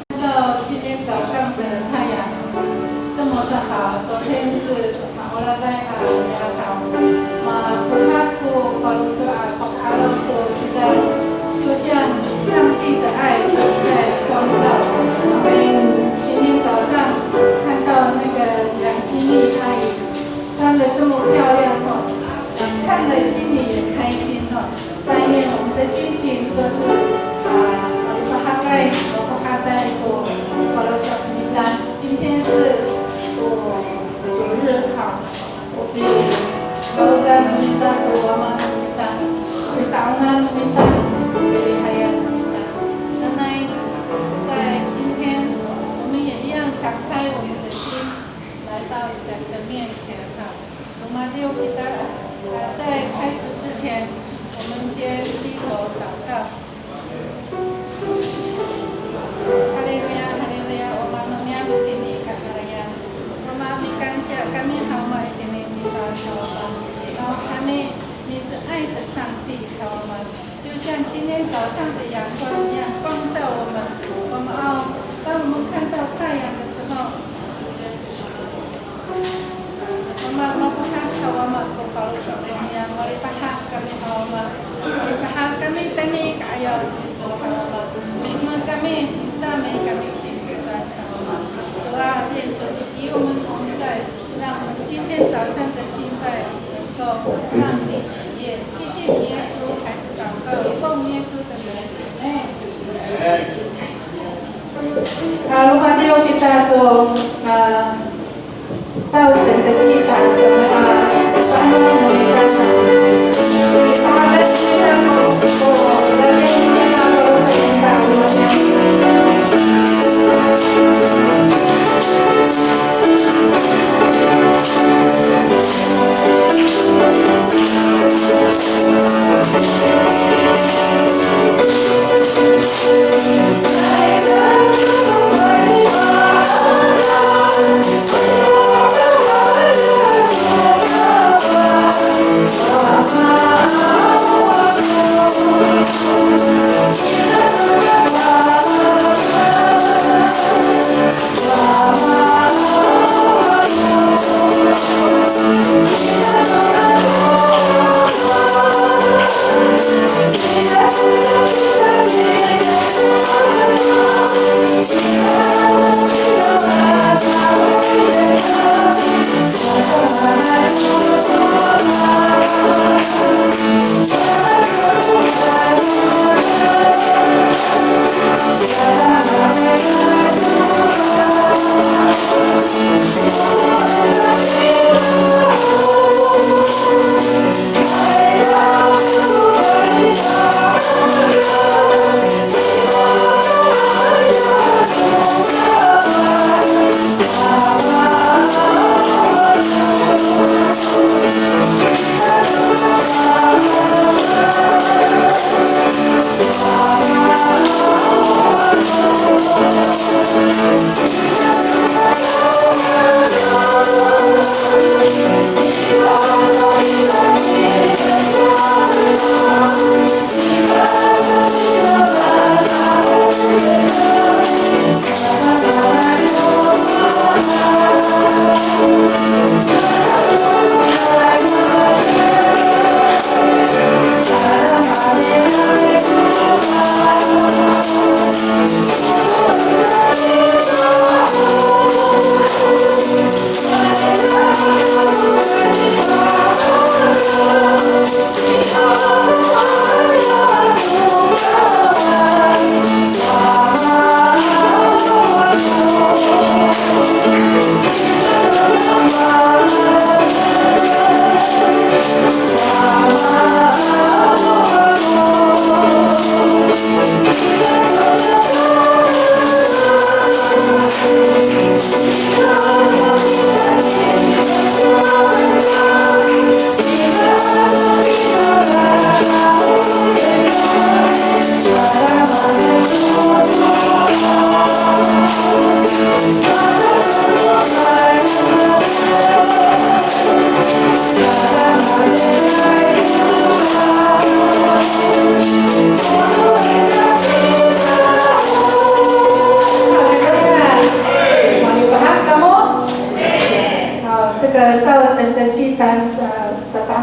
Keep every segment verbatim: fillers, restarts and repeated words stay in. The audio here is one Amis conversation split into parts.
看到今天早上的太阳这么的好，昨天是 Maoladay a riyar, makohad ko faloco' a pakaaro ko cila, 就像上帝的爱在光照我们。今天早上看到那个杨经理阿姨穿得这么漂亮哦，看了心里也开心哦。但愿我们的心情都是，啊，mapahakay, makohaday ko faloco' kita. 今天是我主日哈。 O pitaonan no mita ko Wama no mita, o pitaonan no mita, o pilihayan no mita. 那在今天，我们也一样敞开我们的心，来到神的面前哈。Romadiw kita, 呃，在开始之前，我们先低头祷告。 Haleluya, haleluya, Wama no niyam itini i kakarayan. Wama, mikansiya kami haw Wama itini i miso haw Wama. Nawhani, 你是爱的上帝 haw Wama. 就像今天早上的阳光一样，光照我们。我们哦，当我们看到太阳的时候， Wama, makohad haw Wama ko faloco' niyam, malipahak kami haw Wama. Malipahak kami tayni i ka'ayaw no miso haw Wama. Mihemek kami, micamay kami to miso haw Wama. 主啊，愿主你与我们同在，让我们今天早上的敬拜能够让你喜悦。谢谢你，耶稣，孩子祷告，奉耶稣的名，阿门。 Romadiw kita to, a, 到神的祭坛，什么，a,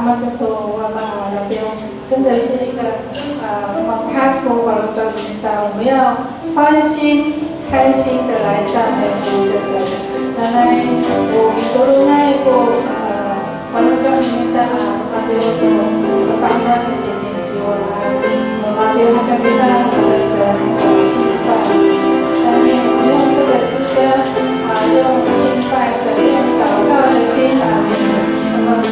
Matoto wama no mita, 真的是一个，呃，manghad ko faloco' no mita, 我们要欢欣开心的来赞美我们的神。Nanay, o mitolonay ko, 呃，faloco' no mita a matiya to sapanan itini i Ciwa. Matiya haca kita 我们的神，敬拜。下面我们用这个诗歌，啊，用敬拜的、用祷告的心来，我们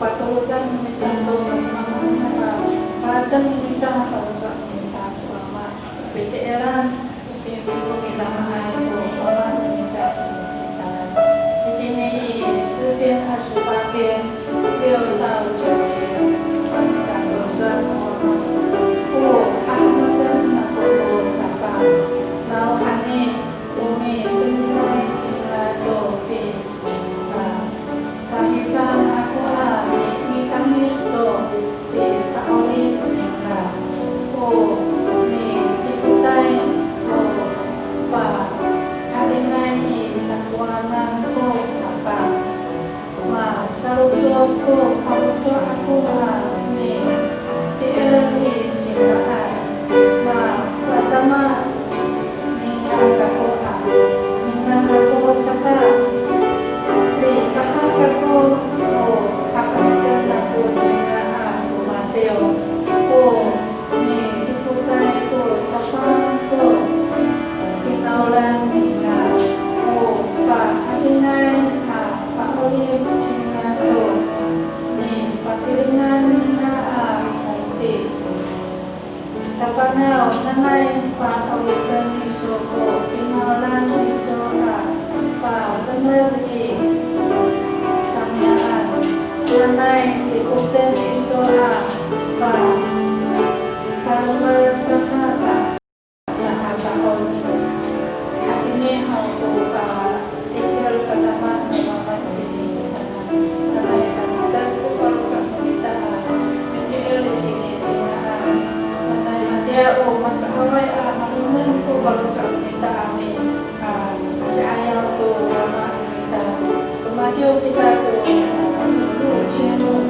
Patorodan no mita to, pasamaan no mita, parateng no mita, paloco' no mita to Ama. Piti'eran, pipikitamaay to Ama no mita i Itini i 诗篇二十八篇六到九节，sato sowal no Ama. O Faloco' ko faloco' ako a miti'er i cingraan, mapadama ningra kako a minengneng ako saka, likaha kako o hakamiten ako cingra a romadiw ko midipotay ko Tapang to finawlan ningra, o pa'edengay a pa'orip cingra to nipatirengan ningra a mongti. Tapangaw, nanay pa'oripen iso ko finawlan iso a palemed i cangraan. Nanay dikoten iso a palemed cangra a ya a takoc. Hatini haw ko pa'icel pademak no mama itini. Nanay tanektek ko faloco' no mita a miti'er itini cingraan. Nanay matiya o masa'oway a maloneng ko faloco' no mita a mi, a, si'ayaw to Wama no mita. Romadiw kita to, a, 入入监入。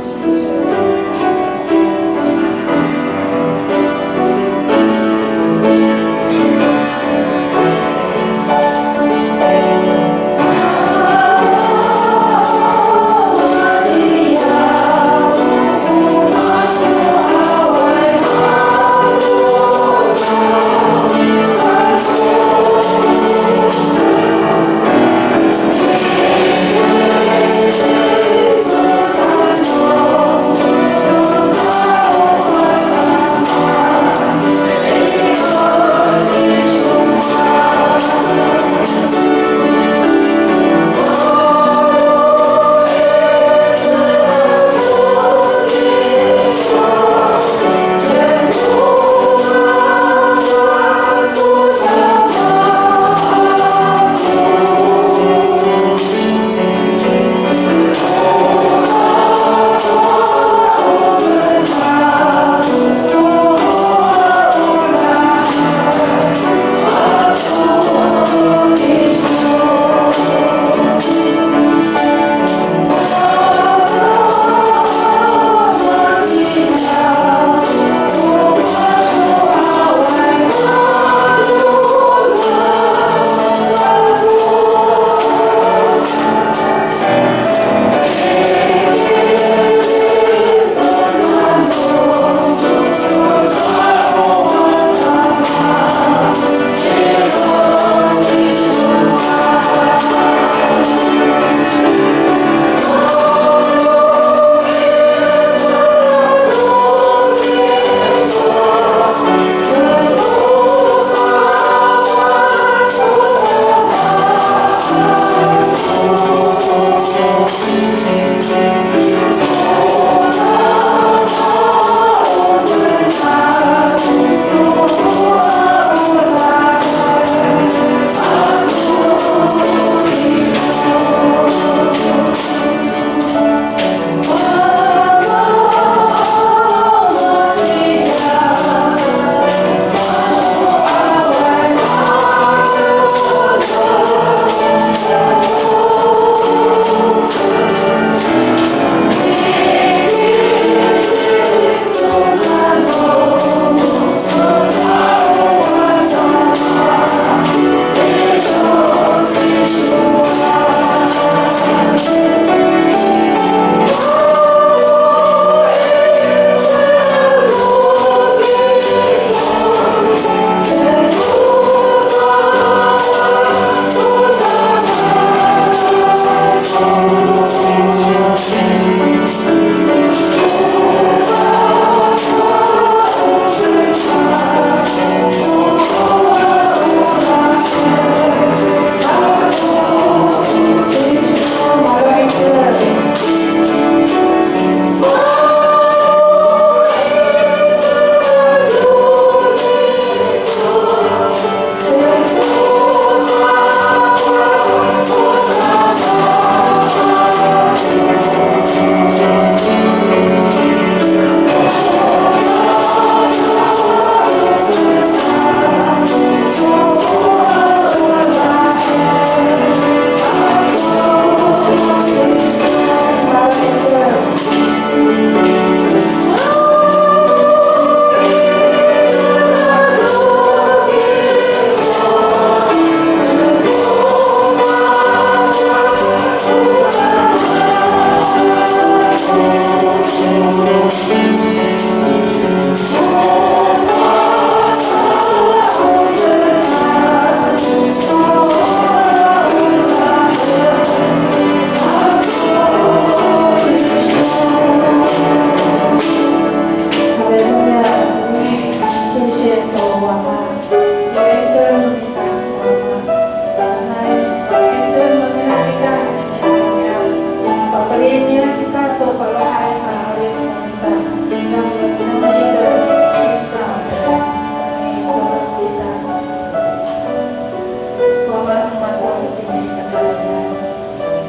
Iniyah kita to falohay ma'orip no mita, 让我们成为一个信靠的人。Wama, o mako itini i kakarayan.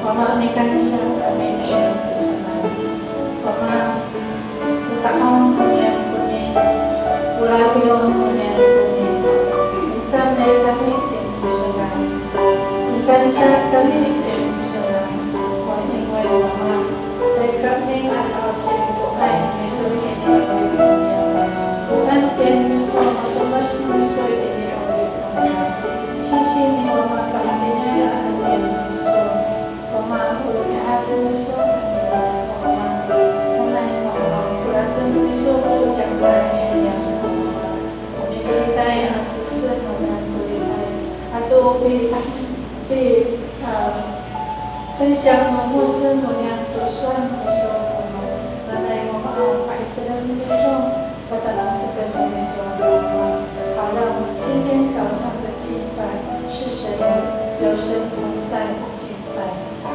Wama, mikansiya kami to Wama, o ta'ong no niyam koni, o ladiw no niyam koni, micamay kami itini i kisowanan. Mikansiya kami itini i kisowanan. Wa, 因为 Wama, caay kami a sa'osi ko 'orip no miso itini i 'orip no niyam. O 恩典 no miso, matomes no miso itini i 'orip no niyam. 谢谢你，Wama, pa'inay a 恩典 no miso. Wama, o romi'ad no miso, Wama, nanay Wama, o lacen no miso ko cangkolay niyam, Wama. O mikoritay a 知识 no niyam koritay, ato o pi, pi, a, 分享 no 牧师 no niyam to sowal no miso, Wama, nanay Wama, o pa'icelen no miso, patalangteken no miso, Wama. 好，让我们今天早上的敬拜是神有，有神同在的敬拜。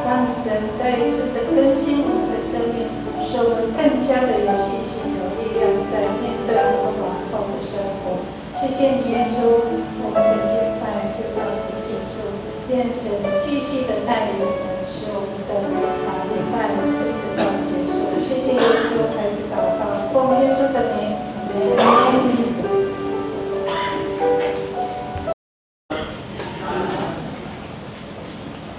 让神再一次的更新我们的生命，使我们更加的有信心、有力量，在面对我们往后的生活。谢谢你，耶稣，我们的敬拜就到此结束。愿神继续的带领，使我们的，啊，礼拜一直到结束。谢谢耶稣，孩子祷告，奉耶稣的名，阿门。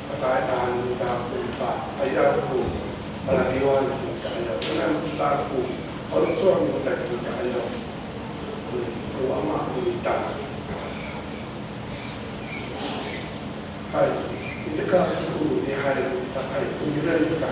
Patayaan no mita ko pa'ayaw ko paladiwan no mita a 'ayaw. Tonini no mita ko faloco' no mita ko pa'ayaw ko Wama no mita. Hay, itira ko lihay no mita, hay, tonini no mita.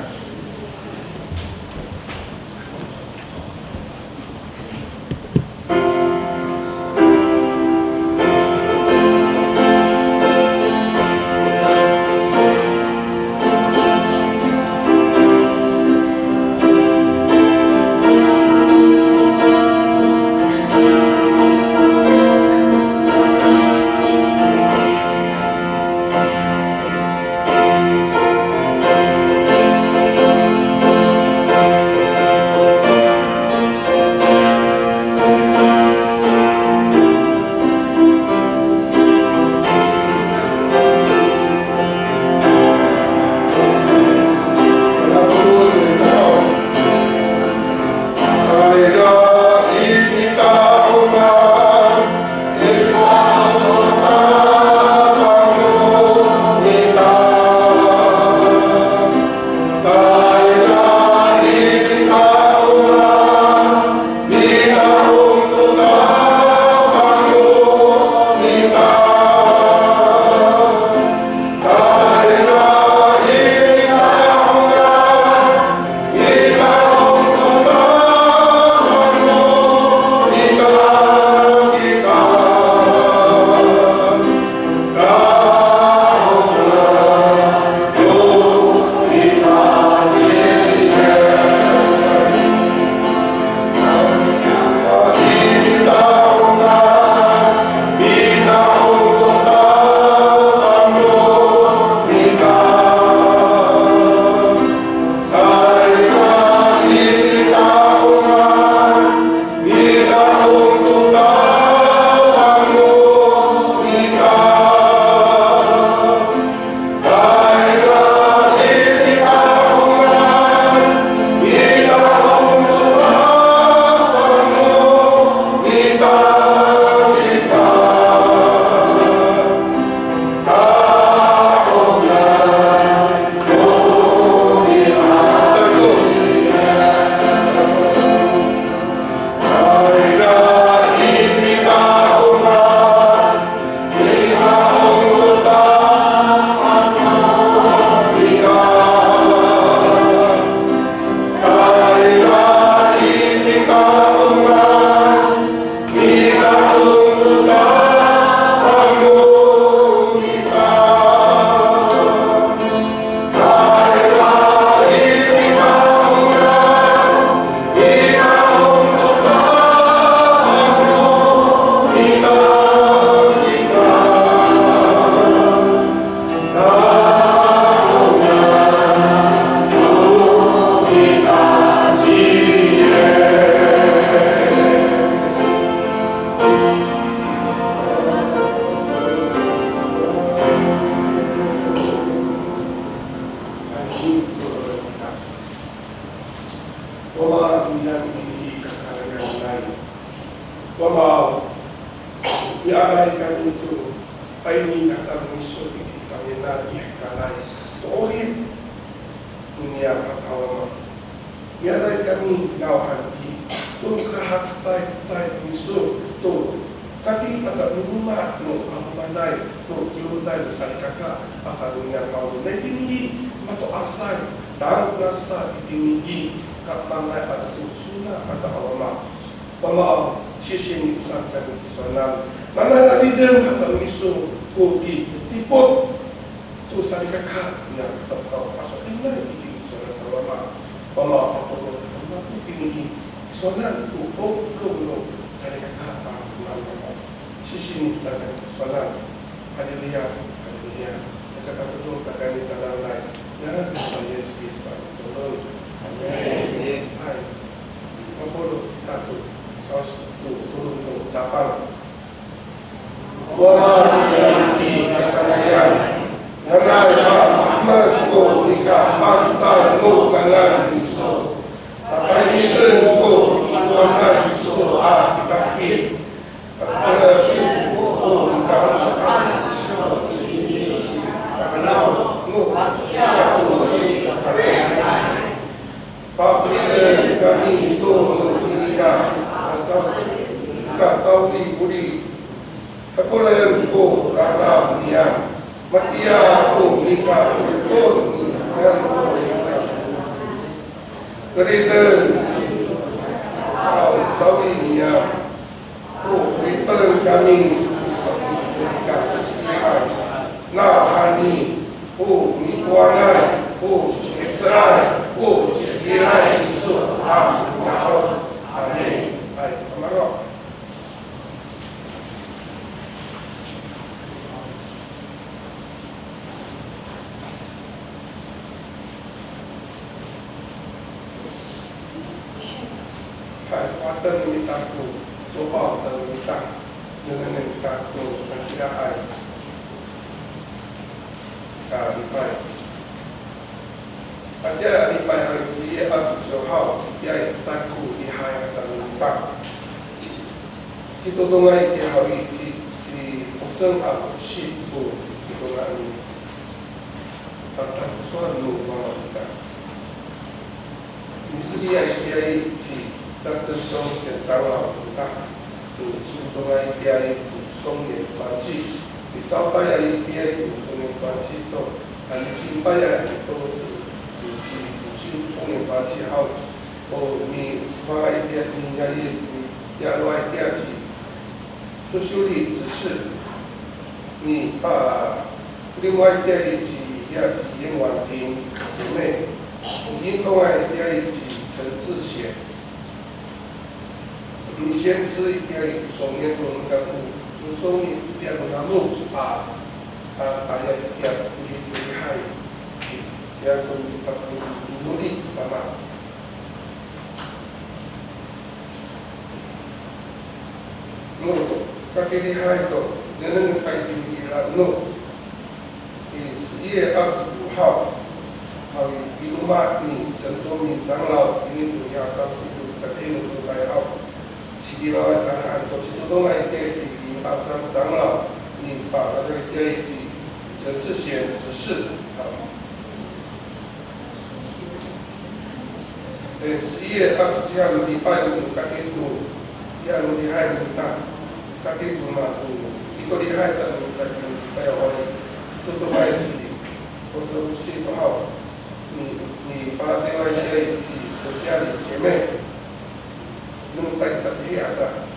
Wama, inian i kakarayanay. Wama, miaray kami to, tayni kaca miso i tamiyanan i hekalay to 'orip niyam aca Wama. Miaray kami nawhani to kahacecaycecay miso to kati aca miloma no 'alomanay no kiyoday salikaka aca niyam haw. Nai tini i mato'asay, tangasa itini i kamangay ato sona aca Wama. Wama, sisini saan kami tisowanan. Nanay a rideng aca miso ko kidipot to salikaka niyam aca Wama, paso'elinay itini tisowanan aca Wama. Wama, patorod kami itini tisowanan ko polong no salikaka a Wama. Sisini saan kami tisowanan. Haleluya, haleluya. Nakatatodong pakayni tadamaanay. Ya, Tuhan Yesus Kristus, tolong. Amin. Hay. Mapolong kita to, saos to, tolong to, tapang. Wama niyam i kakarayan, nanay a mahemek ko nika fangcal no ngangan iso. Tatayni ko ngangan iso a kitakit. Tatayni ko nika fangcal iso. Tatayni ko nika Pafelien kami to no nika, nika sawili, hakoren ko raraw niyam. Matiya ko nika oton niyam. Keriden ko sawili niyam. O ripen kami, nawhani, o nikowanay, o ki'ecelay, o ci'edilay iso a ma'od. Amin. Hay, kamaro'. Hay, fohaten no mita ko copaw no mita, nengnengen ita ko kacilaay a lipay. Aca lipay hari siye a sicohaw, citiyaay cecay ko lihay aca no mita. Citodongay itiya haw i ci, ci Oseng a Osi ko citodongay. Tatak sowal no mama ita. Miseliay itiya i ci 张正忠 saan a ita. To citodongay itiya i to 松原团契. Micawpayay itiya i to 松原团契 to. Ano cimpayay to, to ci, to 松原团契 haw. O mifangay itiya, miyayi, miyaroay itiya ci Sosiori 执事, ni, a, limay itiya i ci, ya ci 严婉婷姐妹, ni, 英东 itiya i ci 陈志贤, ni, 先师 itiya i 松原 to nikaku, 松原 itiya to namo, a, a, aya itiya, itiya, itiya, hay, itiya to nikaku, inoli, tama. No, kakilihay to, nengneng ta itini i rano. I 十一月二十五号, haw i, i loma' ni 陈忠明长老, ini to ya, 张叔, to, katay no to kay haw. Sidinaw a tangah to, citodongay itiya ci 林阿章长老, ni, a, katay itiya ci 陈志贤执事, haw. E, 十一月二十七号 no lipay o, no katito, ya no lihay no mita, katito ma to, ito lihay sa no katito, kaya wali, citodongay ci, o, so, si, to haw, ni, ni, palatiway siya ci, so siya ni, 姐妹, no, tay, tatihi aca,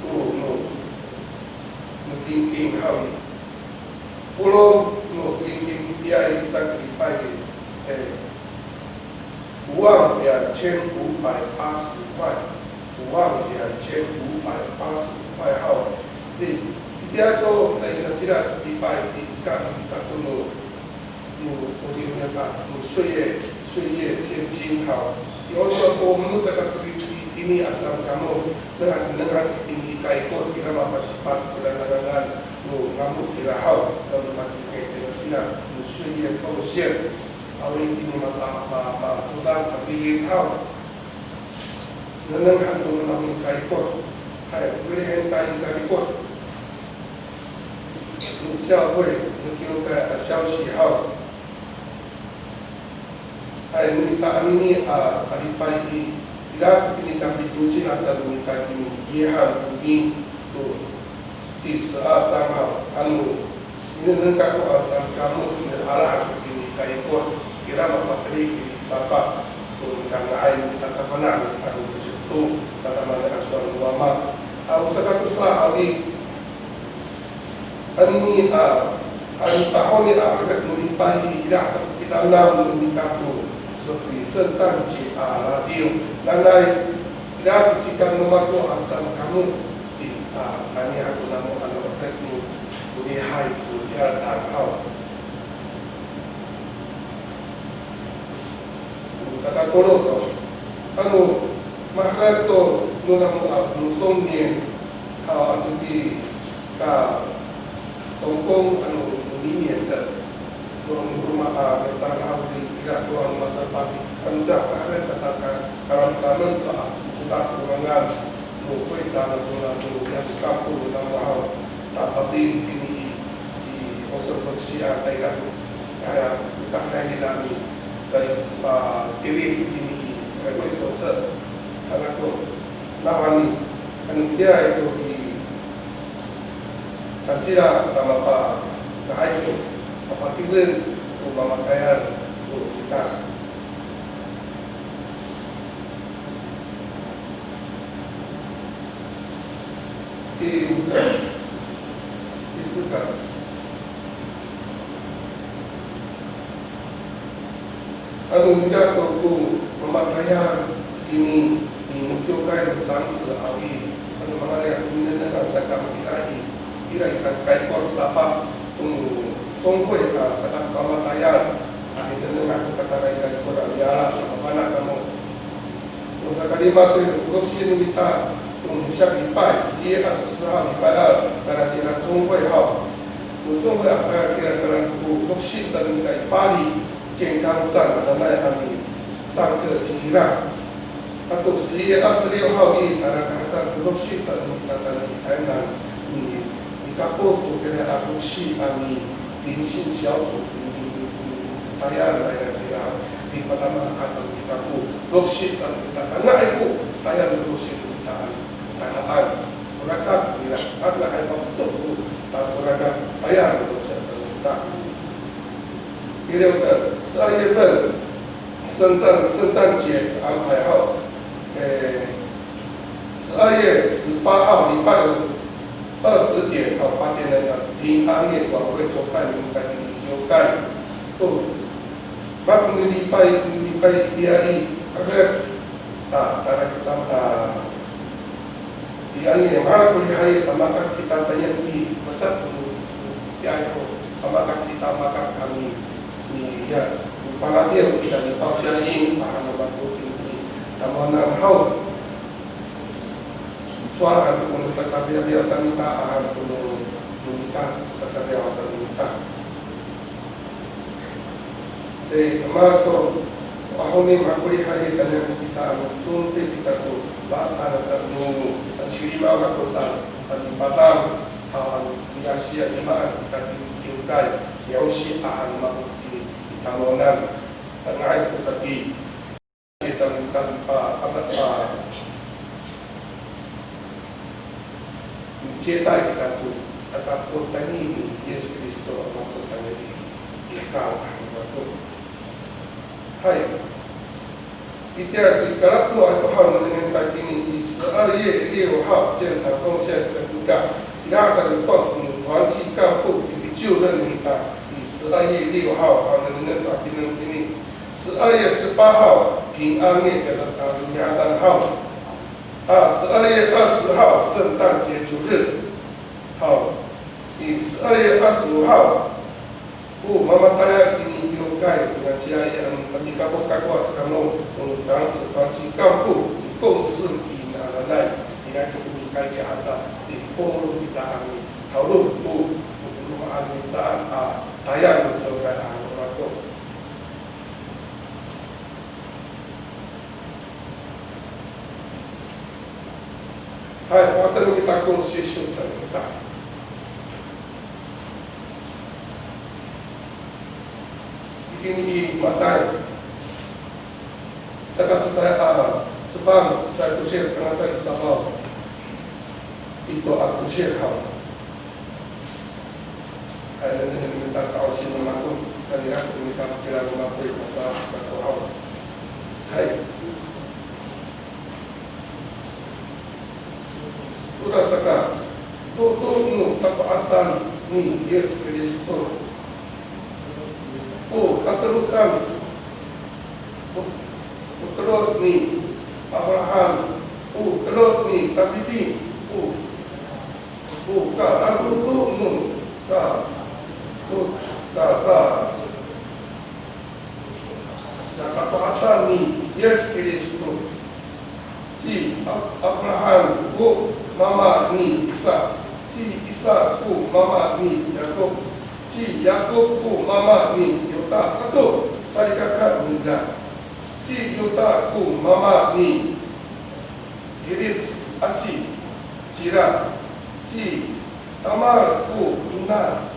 o, no, no, tingting haw i, polong no tingting itiya i saka lipay i, e, 五万两千五百八十五块, 五万两千五百八十五块 haw. Di, itiya to, na, i kacila lipay i, tika, tika to no, no, o di niya ka, no 岁月, 岁月现金 haw. Yo, so, ko, no, taka to i, i, ini asal kamo, nengneng, nengneng itini i kaikor, ira mapacipat, ira nangangan, no, kamo, ira haw, no, matikay, ira sila, no 岁月奉献. Awa itini masa, ma, ma, codan, matilid haw. Nengneng han to no namo i kaikor. Hay, weli han ta i kaikor. No 教会, no kiwkay a 消息 haw. Hay, no mita anini a, a lipay i, ira ko pinakapitocin aca no mita kini, 约翰福音 to 第十二章 haw, ano minengneng kako a saan kamo, ira ko pinakapikor, ira mapateli i sapat to nikanga'ay no mita tafana' no Tapang Yis to tadamaanay a sowal no Wama. A, o sakatosa haw i, anini a, ano tahoni a hekek no lipay i, ira ko pinanam no mita to sepi 圣诞节 a radiw. Nanay, ira ko cikang no mako a saan kamo i, a, kami ako namo ano hekek no, no lihay, no lihay tang haw. Sakatolo to, ano, maherek to no namo a, no songnin, a, ato pi, ka, tongkong, ano, no mimien to, no, no roma a, mecang haw i, ira to, ano, maca pati, ano, ca, maherek ka saka, kalamkamen to, a, sodak ko ngangan, no, 会长 no, no, no, ya, kampung, no, namo haw, ta, pati, pini, ci, 红色 polisi a, tayra, Aya, o tahini nami, sa, a, pili ini, e, 卫生所, ano to, nawhani, ano tiya to i, kancila, ta mapa, kaay to, mapatireng, to mamatayan, to kita. Ti, ti saka. Ano ira to ko mamatayan ini, i no kiwkay no 长子 haw i, ano mangalay a minengneng a saka ira i, ira i saka kaikor sapat, to 中会 a saka mamatayan, a minengneng a ko katayra i kaikor a miala, a mafana' kamo. O sakalima to i, o loksi no mita, o 下礼拜, 十月二十四号 礼拜二, tayra cira 中会 haw. O 中会 a tayra kira tayra ko loksi no mita i Pali, 健康站 hananay a misangka cira. Ato 十月二十六号 i, tayra kahaca ko loksi no mita tayra i Taynan, mi, mikapot to kira a loksi a mi 灵性小组 tayal nira, mipatamang ato kita ko loksi, ta, ta, tanga'ay ko tayal no loksi kita, tayal. O rakat nira, at nga'ay mafesok ko, ta, o rakat tayal no loksi kita. 第六个, 十二月份, 圣诞, 圣诞节安排 haw, 诶, 十二月十八号礼拜五二十点到八点那个平安夜晚会崇拜，你们在第六代。哦，mako no lipay, no lipay tiya i, aka, a, tara kita, a, tiya i, mala ko lihay, a, maka kita tayal i, masa ko, tiya i ko, a, maka kita, maka kami, ni, ya, pangatiw kita ni Pangsiyain, a, ano mako tini, tamowanan haw. Sowal han to ko no sakabiyabiya ta mita, a, han to no, no mita, sakabiyabiya ta mita. Te, mako, ahoni mako lihay tayal kita, ano, 中会 kita to, ba, ano, ta no, ano, silimaw ako sa, ano, Padang, ano, miyasiya, imaan kita ti kiwkay, miyosi, a, ano, mako ti, i tamowanan, tanga'ay ko sapi. Kita, a, a, a, micetay kita to, saka ko tayni ni Yis Kristo a mako tayni i, i hekal a mako. Hay. Itiya i kalako ato haw nengnengen ta itini i 十二月六号建堂奉献 to nika, ira sa to, 团契干部 i picoren nita i 十二月六号 haw nengnengen ta itini. 十二月十八号平安夜 kita a romi'ad haw. A, 十二月二十号 圣诞节主日 haw. I 十二月二十五号, o mamatayal itini i kiwkay, tina ciyaay, ano, a mikapot kako a saka no, o 长子团契干部 i Kong Sing i ngangan, ira ko mikayki aca, i Kong kita a mitawlo to, o, o, ano, mihecaan a tayal no kiwkay a, ano, mako. Hay, o haten no mita ko sisiw sa kita. Itini i Matay, saka cecay a cefang, cecay tosil, tangasa i safaw, pito a tosil haw. Hay, nengneng no mita sa'osi no mako, kanira ko mita kilang no mako i pasadak to haw. Hay. Orasaka, to, to no kato'asan ni Yis Kristo. O katelocan, o, o telo ni Abraham, o telo ni Tafiti, o, o kararodo no ka, o sa, sa, sa kato'asan ni Yis Kristo. Ci A-, Abraham ko mama ni Isak. Ci Isak ko mama ni Yakop. Ci Yakop ko mama ni Yuta ato salikaka ningra. Ci Yuta ko mama ni Hiric aci Cira. Ci Tamar ko ina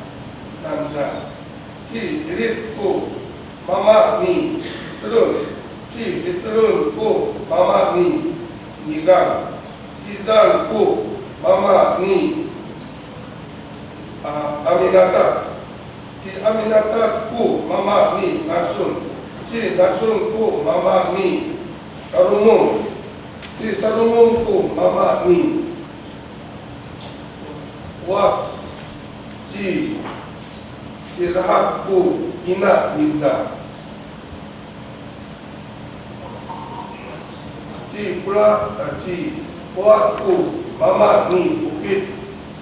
nangra. Ci Hiric ko mama ni Hicron. Ci Hicron ko mama ni Nizan. Ci Nizan ko mama ni, a, Aminatac. Ci Aminatac ko mama ni Nason. Ci Nason ko mama ni Salomon. Ci Salomon ko mama ni Boas. Ci, ci Rahat ko ina ningra. Ci Boas, a, ci Boas ko mama ni Opit.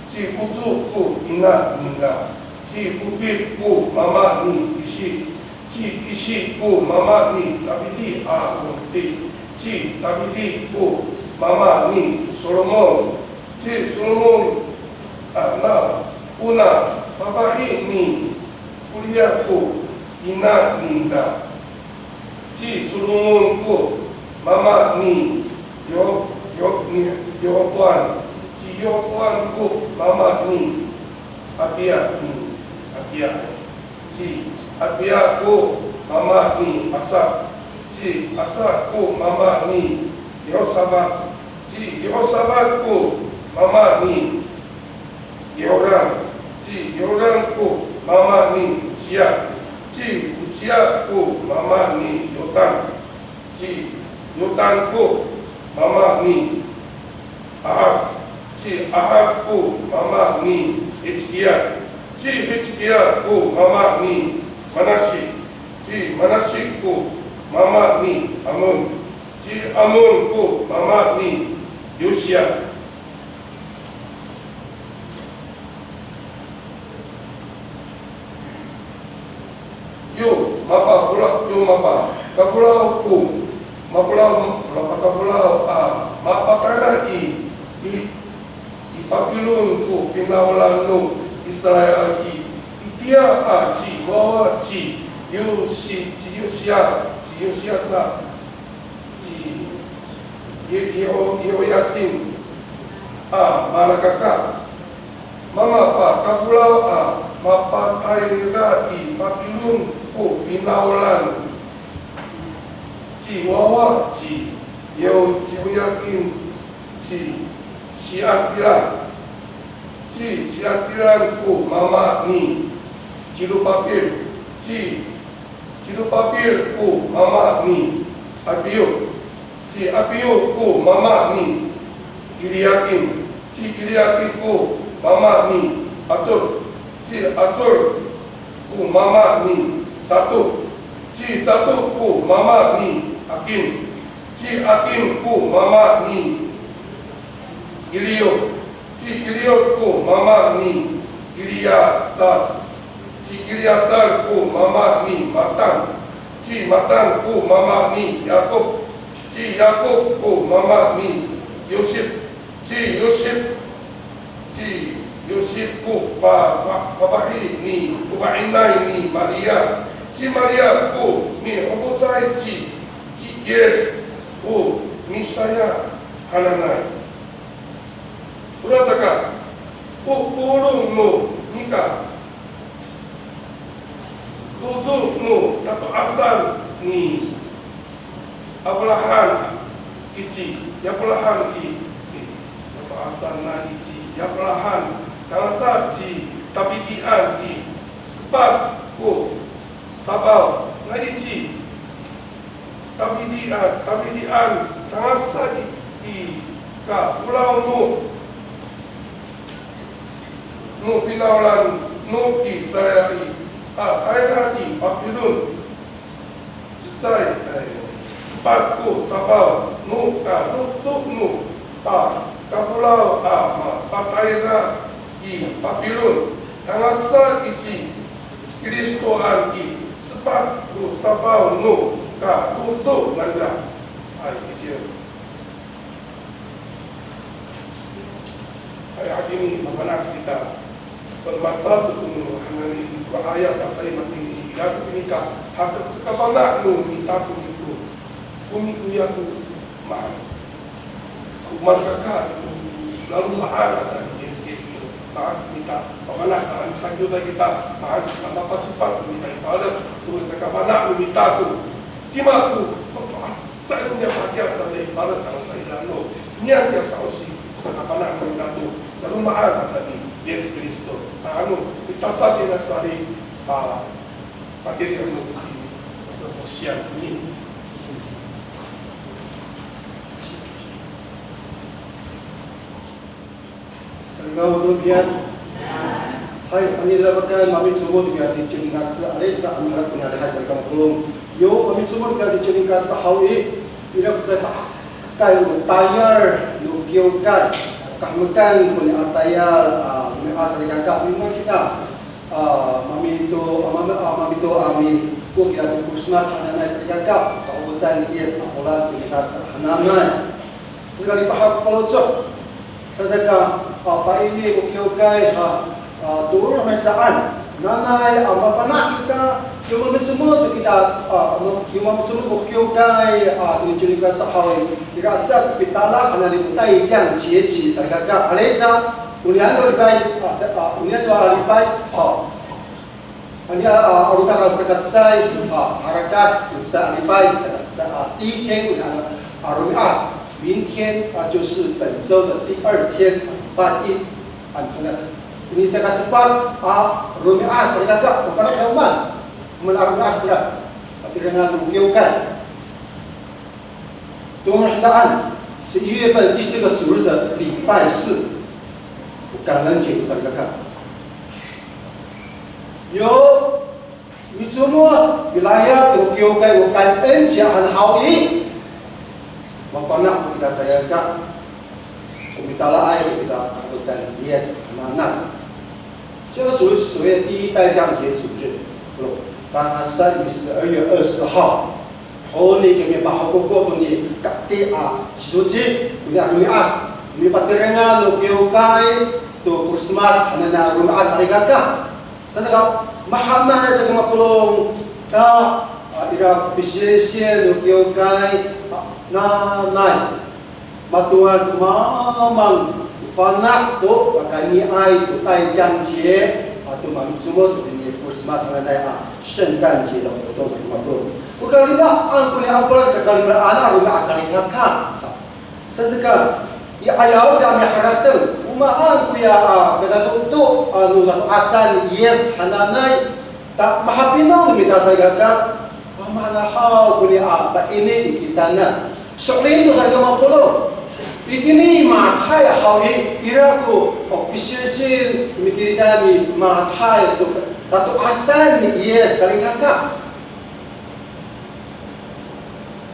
Ci Otso ko ina ningra. Ci Opit ko mama ni Isi. Ci Isi ko mama ni Tafiti a longti. Ci Tafiti ko mama ni Solomon. Ci Solomon, a, na, ona fafahi ni Oriya ko ina ningra. Ci Solomon ko mama ni Yo-, Yo-, ni Yeroboam. Ci Yeroboam ko mama ni Abiya ni, Abiya. Ci Abiya ko mama ni Asa. Ci Asa ko mama ni Yehosafat. Ci Yehosafat ko mama ni Yehoram. Ci Yehoram ko mama ni Osiya. Ci Osiya ko mama ni Yotam. Ci Yotam ko mama ni Ahas. Ci Ahas ko mama ni Hiskiya. Ci Hiskiya ko mama ni Manasi. Ci Manasi ko mama ni Amon. Ci Amon ko mama ni Yosiya. Yo mapafela-, yo mapakafelaw ko, mafelaw, mapakafelaw a mapatayra i, i, i Papilon ko finawlan no Israil i, itiya a ciwawa ci Yosi-, ci Yosiya, ci Yosiya ca. Ci Ye-, Yeho-, Yehoyacin a malakaka, mamapakafelaw a mapatayra i Papilon ko finawlan. Ci wawa ci Yeho-, ci Yehoyacin, ci Siatiran. Ci Siatiran ko mama ni Cirubapil. Ci Cirubapil ko mama ni Abiyo. Ci Abiyo ko mama ni Iliyakim. Ci Iliyakim ko mama ni Acor. Ci Acor ko mama ni Cato. Ci Cato ko mama ni Akim. Ci Akim ko mama ni Iliyo. Ci Iliyo ko mama ni Iliyacar. Ci Iliyacar ko mama ni Matan. Ci Matan ko mama ni Yakop. Ci Yakop ko mama ni Yosip. Ci Yosip, ci Yosip ko fa-, fa-, fafahi ni, ko fa'inay ni Mariya. Ci Mariya ko mihofocay ci, ci Yis ko Misaya hananay. Orasaka, o polong no nika, dodo no tato'asan ni Abraham i ci, Abraham i, i, tato'asan na i ci Abraham, tangasa ci Tawidian i, sepat ko safaw na i ci Tawidian, Tawidian, tangasa i, i kafolaw no, no finawlan no Israil a tayra i Papilon. Cecay, eh, sepat ko safaw no kadodo no pa, kafolaw a mapatayra i Papilon. Tangasa i ci Kristoan i, sepat ko safaw no kadodo nangra. Ay, i ci. Ay, hatini mafana' kita. Pamacal to ko no hananay ko ayat a sa'i matini, ira to kinika, hakek sakafana' no mita to ko, ko mikoya to maan. Ko malekaka, laloma'an aca ni Yis Kristo. Maan kita, pamana, maan sakiwta kita, maan kita mapacipat, mita i falek, to sakafana' no mita to. Cima ko, to asa no niya pakiya sa i falek, tangasa ira no. Niya kiya sa'osi, sakafana' no mita to. Laloma'an aca ni Yis Kristo. Ano, mita pakiya sali, a, Patireng no ci, sa posiyang ini. Sanggaw no miyat. Hay, anini labakan mamicomod kiya ticin kaca, ari sa amira ko niyari hay sa kampong. Yo, mamicomod kiya ticin kaca haw i, ira ko sa ta, kay no tayal no kiwkay, kahemekan ko niya tayal, a, mi'as sa kaka, mimang kita. A, mamito, a, mami-, a, mamito a miko kiya to Christmas hananay salikaka, kaofocan ni Yis a Folad to Mikacek hananay. Saka lipahak faloco'. Sasaka, a, paini ko kiwkay ha, a, tolo mihecaan. Nanay, a, mafana' kita, yo mamicomod kita, a, ma-, yo mamicomod ko kiwkay, a, to Mikacek haw i, ira aca pitala hananay ko 待降节期 salikaka, aray ca, Onian to lipay, a, sa, a, onian to a lipay, a, onian, a, onian to a sakacecay, a, sarakat, sa lipay, sakacecay, a, 第一天, onian, a, romi'ad, 明天, a, 就是本周的第二天, a, 拜一, a, onian, ini sakasepat, a, romi'ad, salikaka, mafana' kita o maan, o maan a romi'ad, a, tira, a, tira no kiwkay. 东海岸十一月份第四个主日的礼拜四，感恩节 salikaka. Yo micomod, milayap to kiwkay o 感恩节 han haw i, mafana' to kita salikaka. O mitalaay to kita, a, to 主耶稣 hananay. 这个主日是所谓第一待降节主日, tangasa i 十二月二十号. Honi kami pahokoko toni kati a sicoci, toni a romi'ad, mipatirengan no kiwkay to Christmas hananay a romi'ad salikaka. Saan ka mahaenay sa ko mapolong, ta, a, ira pisilsil no kiwkay, a, nanay. Matowal ko mamang, fana' to, pakayniay to 待降节, ato mamicomod to tini Christmas, nanay a 圣诞节的活动 sa ko mapolong. O kalimaan ko niya a Folad, kakalimaan a romi'ad salikaka. Saan ka, i 'ayaw ita miharateng, o maan koya, a, kadato to, a, no tato'asan ni Yis hananay, ta mahapinang no mita salikaka, a, mahaen haw ko niya, a, paini i kitanan. So'elin to sa ko mapolong. Itini Matay haw i, ira ko, o, pisilsil mitilidan ni Matay to, tato'asan ni Yis salikaka.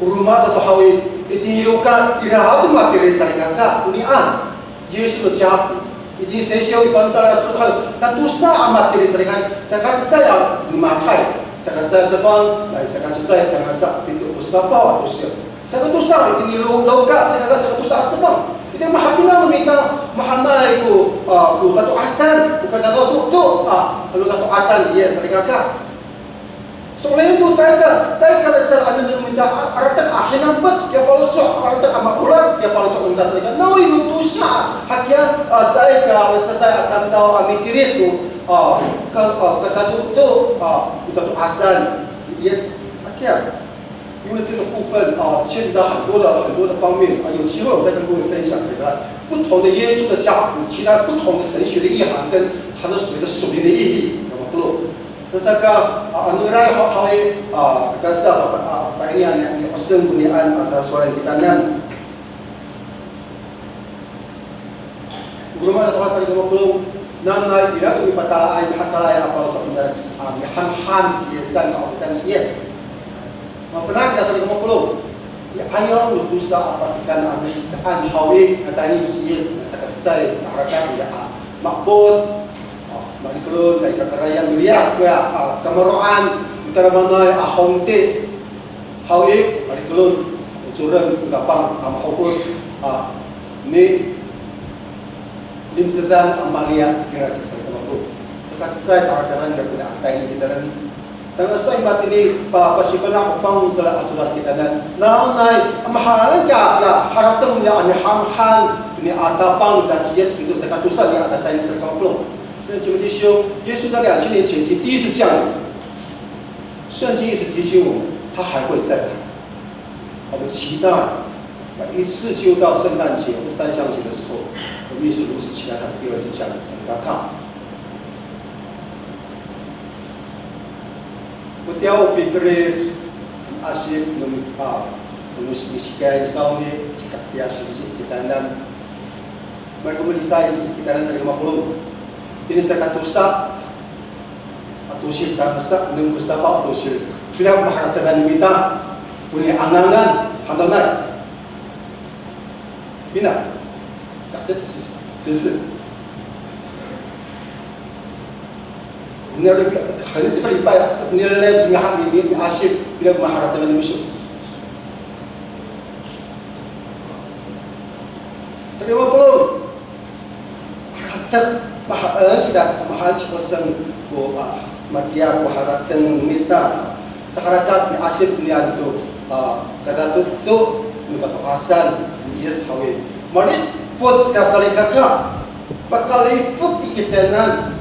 O roma sato haw i, itini Luka, ira haw to matira salikaka, onian. Yesu no ciyako. Itini Sesiyaw i fangcal a codad, tatosa a matira salikaka, sakacecay a Matay, sakacecay a cefang, nay sakacecay tangasa pito ko safaw a tosil. Sakatosa itini Lu-, Luka salikaka, sakatosa a cefang. Itini mahapinang no mita, mahaenay ko, a, ko tato'asan, ko kadato to, a, ko tato'asan ni Yis salikaka. So'elin to caay ka, caay ka lecad ano no mita a, aratek a hinamec kiya faloco', aratek a maolah kiya faloco' no mita salikaka. Nawhani no tosa, hakiya, a, caay ka lecad a tamdaw a mitilid to, a, ka, a, kasato to, a, to, to asan. Yes, hakiya. 因为这个部分啊，牵扯到很多的很多的方面啊，有机会我再跟各位分享这个不同的耶稣的家谱，其他不同的神学的意涵跟它的所谓的属灵的意义，那么不 Saka, a, ano ira ho, haw i, a, kakansa, a, a, paini a, ni, ni Oseng konian, a, sasowalen kitanan. O roma sato a salikaka mapolong, nanay ira ko mipatalaay, mihatalaay, a, faloco' no mita, a, mihamham ci Yisan, a, o misan ni Yis. Mafana' kita salikaka mapolong. I 'ayaw no tosa a patikan a mihecaan haw i, a, tayni to ci Yis, saka cecay, saka cecay, a, ma'epod. A, malikelon, a, i kakarayan, miliyas koya, a, kamaro'an, mitalamanay, a, hongti. Haw i, malikelon, ocoren, o Tapang, a, mahopos, a, mi, limsedan, a, maliya, sira, sira, sira, saka cecay, saka cecay, saka cecay, a, tayni kitanan. Tangasa i matini, pa, pasifana' ko fangcal a codad kitanan. Nanay, a, mahaen kiya, kiya, harateng niya, a, mihamham, ni, a, Tapang, ta ci Yis Kristo, saka tosa niya, a, tayni, saka mapolong. 所以，请问弟兄，耶稣在两千年前已经第一次降临，圣经一直提醒我们，他还会再来。我们期待每一次进入到圣诞节或者单向节的时候，我们也是如此期待他的第二次降临。Salikaka. Kotiya o pikerid, asip no, a, no misikay sawni, sikatiya singsi kitanan. Mari ko milicay kitanan salikaka mapolong. Ini saka tosa a tosil, tangasa enem ko safaw a tosil. Pila ko maharatengan no mita, koni a ngangan, hananay. Mina, taktet sisi. Nira, hali cika lipay, nira lay, nira hami, nira asip, pila ko maharatengan no miso. Salikaka mapolong. Harateng, mahaen kita, mahaen ci Oseng ko, a, matiya ko harateng no mita. Saharakat miasip niyam to, a, kadato to, no kato'asan ni Yis haw i. Malifet ka salikaka. Pakalifet i kitanan.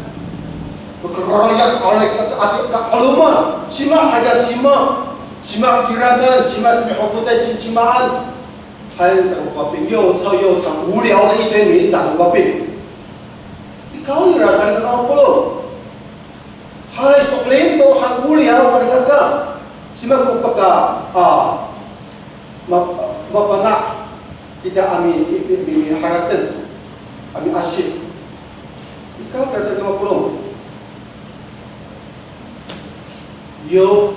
Makaroyak, aray, ka, ati, ka, 'aloman. Cima, aya, cima. Cima, ciraan, cima, mihofocay, cin, cimaan. Hay, sa ko kaping, 又臭又长，无聊的一堆名字啊，ko kaping. Ikaw nira salikaka mapolong. Hay, so'elin to han 无聊 salikaka. Cima ko paka, a, ma, mafana' kita a mi, mi, mi, miharateng, a miasip. Ikaw nira salikaka mapolong. 有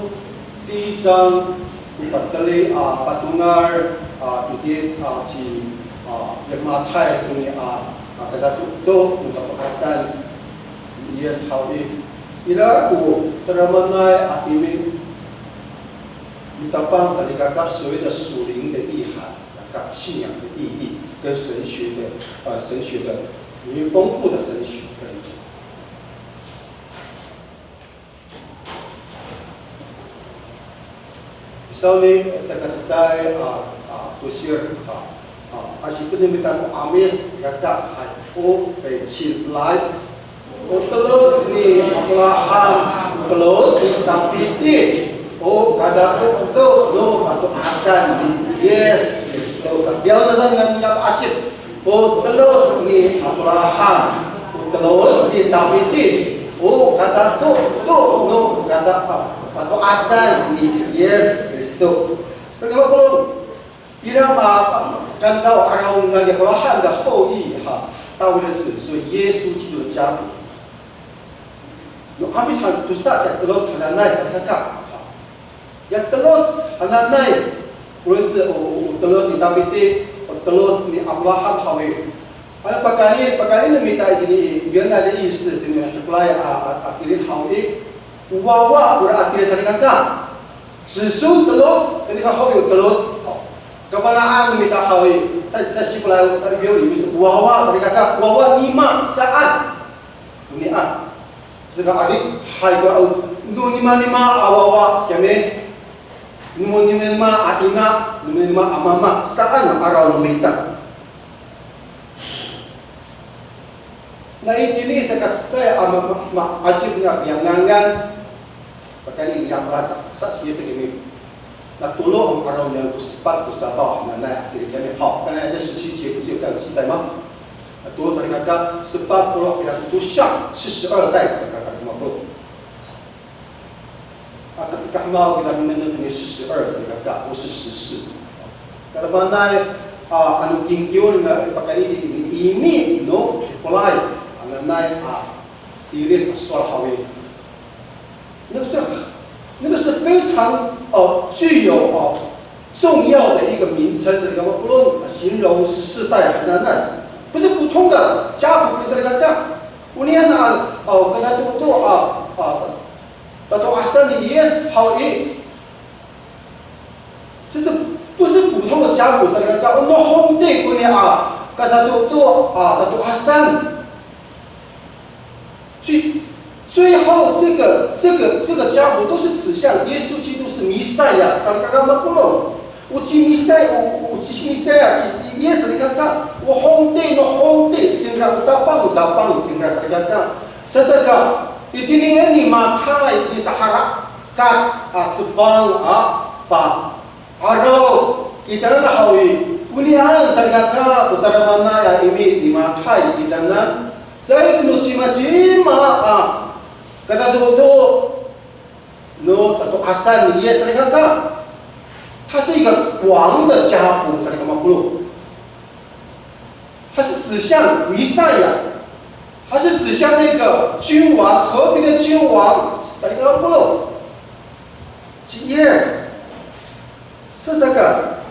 第一章 ko pateli a patongal a titid a ci, a, Matay koni a, a, kadato to no kato'asan ni Yis haw i. Ira ko tadamaanay a imi, mitapang salikaka 所谓的属灵的意涵，信仰的意义，跟神学的，呃，神学的，因为丰富的神学的理解。 Sawni, saka cecay, a, a, tosir, a, a, asipen no mita ko 'Amis, kaka, hay, o pecilay. O teloc ni Abraham, o teloc ni Tafiti, o kadato to no kato'asan ni Yis Kristo. Sa, diyaw na sa dengan niya asip. O teloc ni Abraham, o teloc ni Tafiti, o kadato to no kada, kato'asan ni Yis Kristo. Salikaka mapolong, ira a, a, 看到 araw ni Abraham 的后裔 ha, 大卫的子孙，耶稣基督的家谱。No 'Amis han tosa, ya teloc hananay salikaka. Ya teloc hananay, 无论是 o, o, o teloc ni Tafiti, o teloc ni Abraham haw i. Ano pakayni, pakayni no mita itini i, 原来的意思 itini i hikoray a, a, a tilid haw i. O wawa kora a tilid salikaka. 子孙 teloc, kani ka haw i o teloc. Kafana'an no mita haw i, 在, 在希伯来文的原文里面是 o wawa salikaka, o wawa nima saan. Konian. Saka adik, hay ko, o, No nimanima a wawa sa kiyami, no nimanima a ina, no nimanima a mama saan a 'araw no mita. Na itini saka cecay a ma, ma, ma'acif na piyangangan, pakayni i niyam a rata sa ci Yis kiyami. Na tolo a 'araw niyam ko sepat ko sapaw hananay a tiri kiyami haw. 刚才在十七节不是有这样记载吗？Na tolo salikaka sepat polo' ira ko tosa, 四十二代 salikaka salikaka mapolo'. A, tapi kahemaw kita minengneng tini 四十二 salikaka, 不是十四. Kalamanay, a, ano kingkiw nga pakayni i, imi no Hipolay hananay a tilid a sowal haw i. 那个是，那个是非常，呃，具有，呃，重要的一个名称，这个 mapolong，形容十四代 hananay，不是普通的家谱 salikaka. Onian a, o, kada to to, a, a, tato'asan ni Yis haw i. 这是不是普通的家谱 salikaka? O no hongti koni a, kada to to, a, tato'asan. 最，最后这个，这个，这个家谱都是指向耶稣基督是弥赛亚，salikaka mapolong. O ci Misay, o, o ci Misay, ci Yis salikaka, o hongti no hongti cingra, o tapang no tapang cingra salikaka. Saka, itini i Matay i saharakat a cefang a pa 'Araw kitanan haw i, onian salikaka ko tadamaanay a imi ni Matay kitanan, caay ko no cimacima a katadodo no tato'asan ni Yis salikaka. 他是一个王的家谱 salikaka mapolong. 他是指向弥赛亚，他是指向那个君王，和平的君王，salikaka mapolong. Ci Yis. Saka,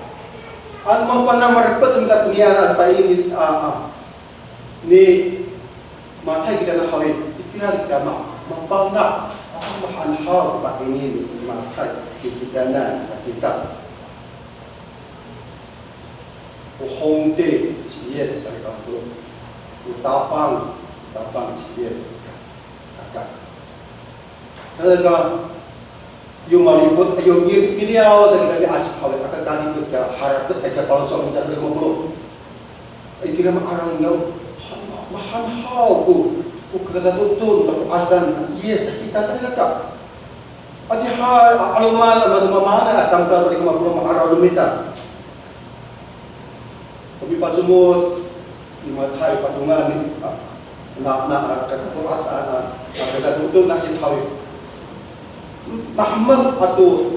ano mafana' marepet no mita konian a pa'ini, a, a, ni Matay kitanan haw i, itira kita ma, mafana', a, mahaen haw pa'ini ni Matay kitanan sa kita. O hongti ci Yis salikaka, o tapang, tapang ci Yis salikaka. Salikaka, yo malifot, yo mi, miliyaw sa kita miasip haw i, aka talifot ka, harapet, aka faloco' no mita salikaka mapolong. Itira ma'araw niyam, mahaen haw ko, ko katadodo no tato'asan ni Yis sa kita salikaka. Adihay, a, 'aloman, a, masamaamaanay a tamdaw salikaka mapolong, ma'araw no mita. O mipacomod ni Matay, pacongan ni, a, na, na, a, kakato'asan, a, a, katadodo ni Yis haw i. Nahemek ato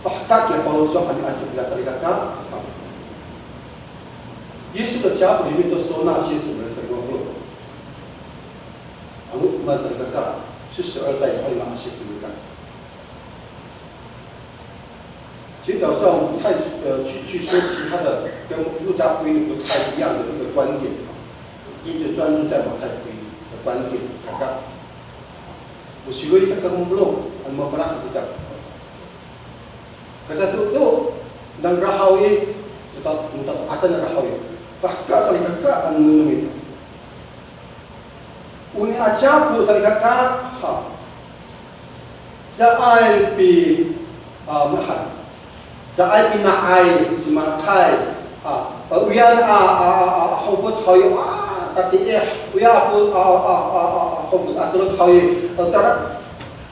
fahka' kiya faloco' a miasip kira salikaka. 耶稣的家谱里面都收纳些什么呢？Salikaka mapolong. Ano, ma salikaka, 是十二代 i, ano miasip kira. 今天早上我们不太，呃，去，去说其他的跟路加福音不太一样的一个观点，因为就专注在马太福音的观点。Salikaka, o sikoy salikaka mapolong, ano mafana' kita. Katadodo nangra haw i, tata, tato'asan nangra haw i. Fahka' salikaka, ano nengneng mita. Onian a capo salikaka, ha. Caay pi, a, mahaen. Caay pina'ay ci Matay. A, a, oya a, a, a, a, hofoc haw i, a, tatiih. Oya a, a, a, a, a, hofoc a telot haw i, a, tara,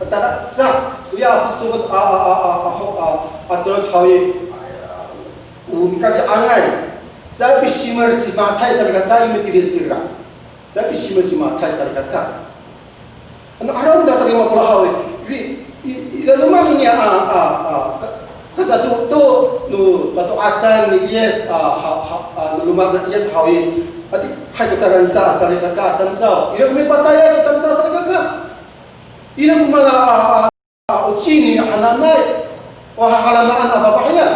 a, tara, ca. Oya a, hofoc a, a, a, a, a, ho, a, a, telot haw i, o nikadi'angay. Caay pisimer ci Matay salikaka, yo mitilid cingra. Caay pisimer ci Matay salikaka. Ano 'araw nira salikaka mapolong haw i, i, i, i laloma' nira a, a, a, ka, katadodo no tato'asan ni Yis, a, ha, ha, a, no loma' ni Yis haw i, adihay ko taranca salikaka tamdaw. Ira ko mipatayay ko tamdaw salikaka. Ira ko mala, a, a, o cini hananay, o hahalamaan a fafahiyan.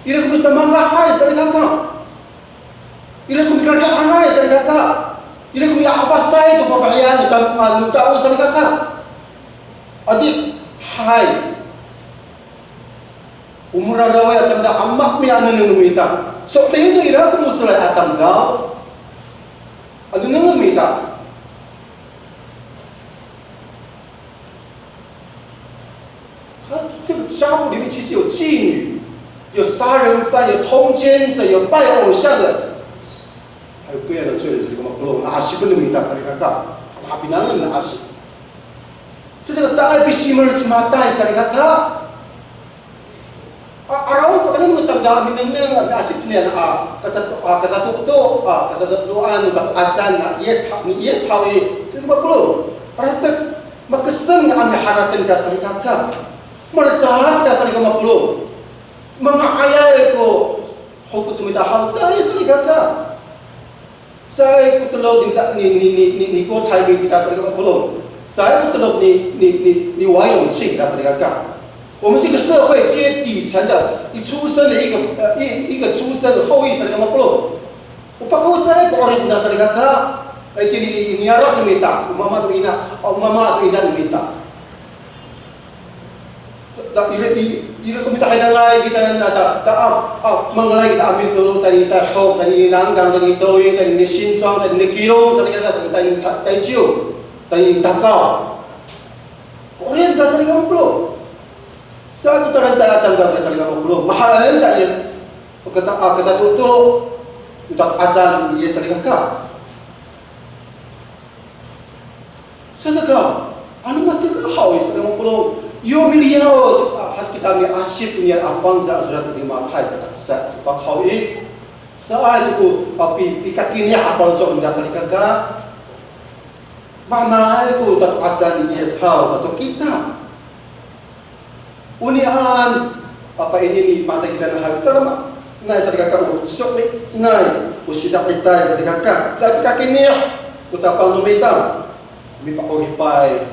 Ira ko misamaanay salikaka. Ira ko mikari'angay salikaka. Ira ko mi'afasay to fafahiyan no tam, a, no tao salikaka. Adihay. O mararaway a tamdaw a mamiya'an no mita. So'elin to ira ko mo^celay a tamdaw a nengneng no mita. 这个家谱里面其实有妓女，有杀人犯，有通奸者，有拜偶像的，还有各样的罪人。Salikaka mapolong, na'asip no mita salikaka. Hapinangen na'asip. Salikaka caay pisimer cimatay salikaka. A, araw pakayni no mita a minengneng a miasip niyan a katato, a, katatoto, a, katatotoan no tato'asan a Yis ha, ni Yis haw i. Salikaka mapolong. Aratek makesem a miharateng ta salikaka. Malecad ta salikaka mapolong. Manga'ayay ko hofot no mita haw caay salikaka. Caay ko telok ni, ni, ni, ni, ni, ni ko Taymi kita salikaka mapolong. Caay ko telok ni, ni, ni, ni Wayong Sing kita salikaka. 我们是一个社会最底层的，你出生的一个，呃，一，一个出生的后裔salikaka mapolong. O pakawecay ko 'orip na salikaka, ay, itini i niyaro' no mita, o mama no ina, o mama no ina no mita. Ta, ta, ira, i, ira ko mita hadanay kita na, ta, ta, a, a, mangalay kita a mitolon, tayni i Tayhok, tayni i Langgang, tayni i Toyi, tayni i Sincuang, tayni i Kilong, salikaka, tayni i Ta, Tayciw, tayni i Takaw. Korean ta salikaka mapolong. Sa ko talan sa atan ta salikaka mapolong. Mahaen sa iya. Kata, a, katatoto, tato'asan iya salikaka. Sadaka, ano matira haw i salikaka mapolong. Yo miliyaw, a, hat kita miasip niya a fangcal a sorat i Matay sa, sa, sa, haw i. Sa, a, ito ko, a, pi, pikakini a faloco' nira salikaka. Mana ko tato'asan ni Yis haw, tato kita. Onian, apa ini ni mata kita na hal, tama? Nay salikaka o sokli, nay, o sida itay salikaka. Sa pikakinih, o tapang no mita. Mipa'oripay,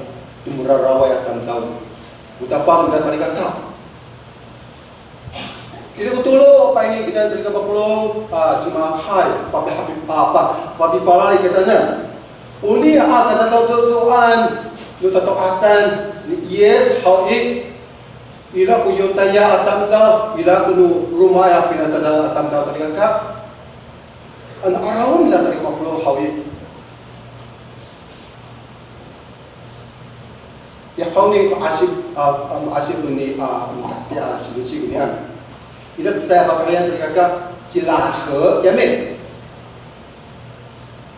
to mararaway a tamdaw. O tapang no mita salikaka. Ira ko tolo, apa ini kita salikaka mapolong, a, cima hay, papihapi, a, pa, papipalali kita na. Oni a katatotoan no tato'asan ni Yis haw i, ira ko Yotaya a tamdaw, ira ko no roma a finacadan a tamdaw salikaka. Ano araw nira salikaka mapolong haw i. Ya haw ni ma'asip, a, a, ma'asip ni, a, ya, siboci konian. Ira ko saya fafahiyan salikaka, ci Lahe, ya me.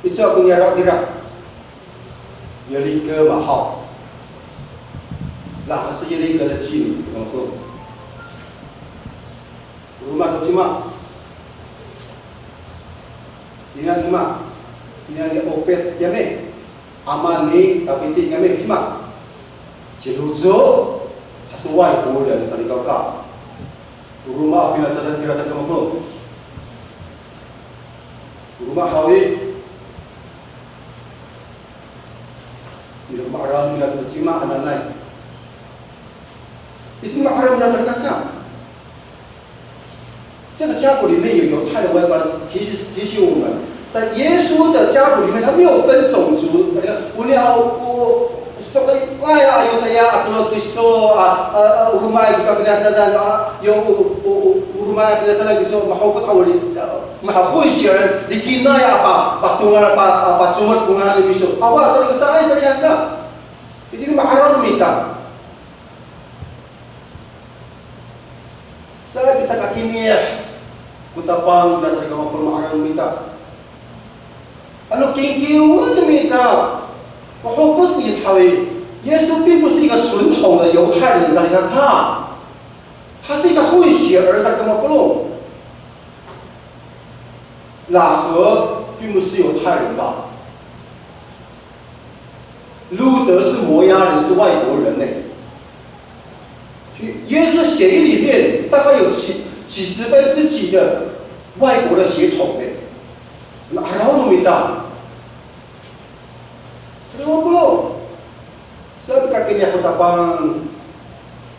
Icowa ko niyaro' nira. Yelike mahaw. Lahe sa Yelike la cini, ko. Roma to cima. Ina nima. Ina ni Opet, ya me. Ama ni Tafiti, ya me, cima. Ci Loco, 他是外国人 salikaka. Roma a finacadan nira salikaka mapolong. Roma haw i. Ira ko ma'araw nira to cima hananay. Itini ma'araw nira salikaka. 这个家谱里面有犹太人、外邦人，提醒，提醒我们，在耶稣的家谱里面，他没有分种族。Onian, o, o, saka, a, Yotaya a tolo kiso, a, a, a, o roma kiso a finacadan, a, yo, o, o, o, o roma a finacadan kiso, mahokot a wali, a, mahahoy siya, likinay a pa, patongal, pa, a, pacomod ko ngangan no miso. Awa, sa, sa, salikaka. Itini ma'araw no mita. Sa pisakakinih ko tapang nira salikaka mapolong, ma'araw no mita. Ano kingkiwen no mita, ko hofot nira haw i, 耶稣并不是一个纯种的犹太人 salikaka. 他是一个混血儿 salikaka mapolong. 喇合并不是犹太人吧？ 路得是摩押人，是外国人呢。所以耶稣的血液里面大概有几，几十分之几的外国的血统呢。Ano araw no mita. Salikaka mapolong. Sa pikakinih ko tapang.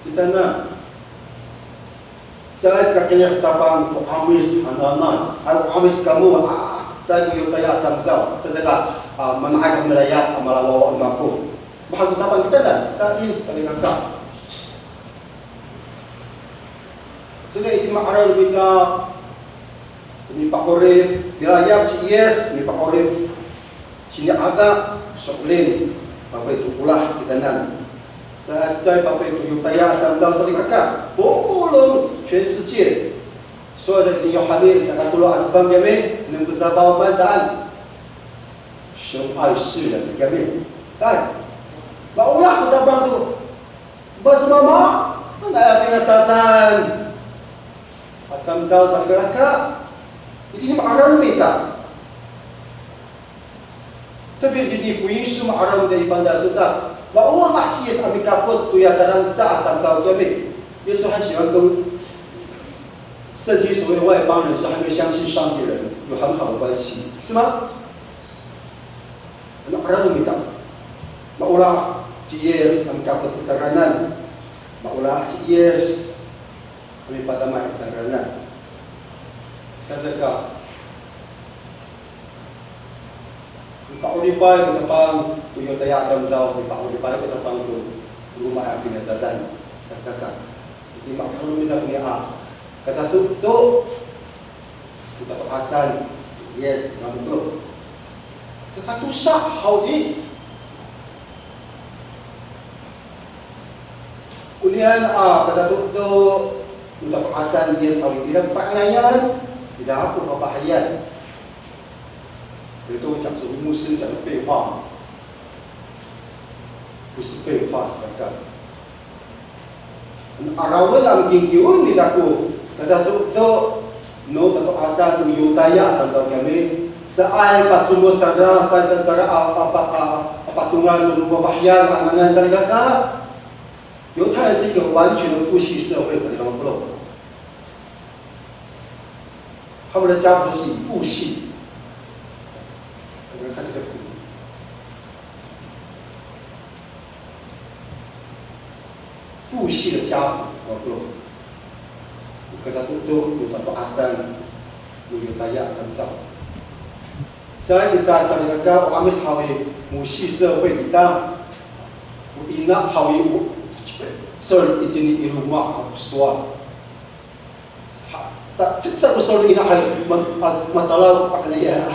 Kita na. Caay pikakinih ko tapang to Amis hananay. Ay, o Amis kamo, a, caay ko Yotaya a tamdaw. Sa saka, a, mana'ay kamo layap, a, malawawa no mako. Mahaen ko tapang kita na, sa i, salikaka. Saka itini ma'araw no mita, mipa'orip, milayap ci Yis, mipa'orip. Sini'ada, so'elin, pafeli to olah kitanan. Sa cecay, papoy to Yotaya a tamdaw salikaka, polong 全世界. Sowal sa itini Yohani sakatolo a cefang kiyami, nengko sapaw man saan. 神爱世人 kiyami. Saan. Maolah ko Tapang to. Mas mama, mana ya finacadan. A tamdaw salikaka. Itini ma'araw no mita. 特别是你福音书 ma'araw no mita i Pangcah codad. Maolah ci Yis a mikapot toya tadanca a tamdaw kiyami. 耶稣很喜欢跟圣经所谓的外邦人说还没有相信上帝的人有很好的关系，是吗？Ano ma'araw no mita. Maolah ci Yis a mikapot i cangraan. Maolah ci Yis a mipadama i cangraan. Saka, mipa'oripay ko Tapang to Yotaya a tamdaw, mipa'oripay ko Tapang to roma a finacadan salikaka. Itini ma'araw no mita koniya a kadato to, to tato'asan Yis, namo. Saka tosa haw i, koniyan a kadato to, to tato'asan Yis haw i, ira ko fa'inayan, ira ko fafahiyan. 有的人讲说牧师讲的废话，不是废话，是这样。Ano 'arawon a mikingkiw nira ko kadato to no tato'asan no Yotaya a tamdaw kiyami, caay pacomod cangra, caay, caay cangra a, a, a, a patongal no fafahiyan a ngangan salikaka. 犹太人是一个完全的父系社会，salikaka polong. 他们的家谱都是以父系。我们看这个图，父系的家谱，哦，对。Kadato to, to tato'asan no Yotaya a tamdaw. Caay kita salikaka, o 'Amis haw i, 母系社会 kita. O ina haw i, o, 这一定的一路嘛，说啊。 Ha, sa, sa, sa ko sowal ina hay, ma-, ma-, matalaw ko fa'inayan,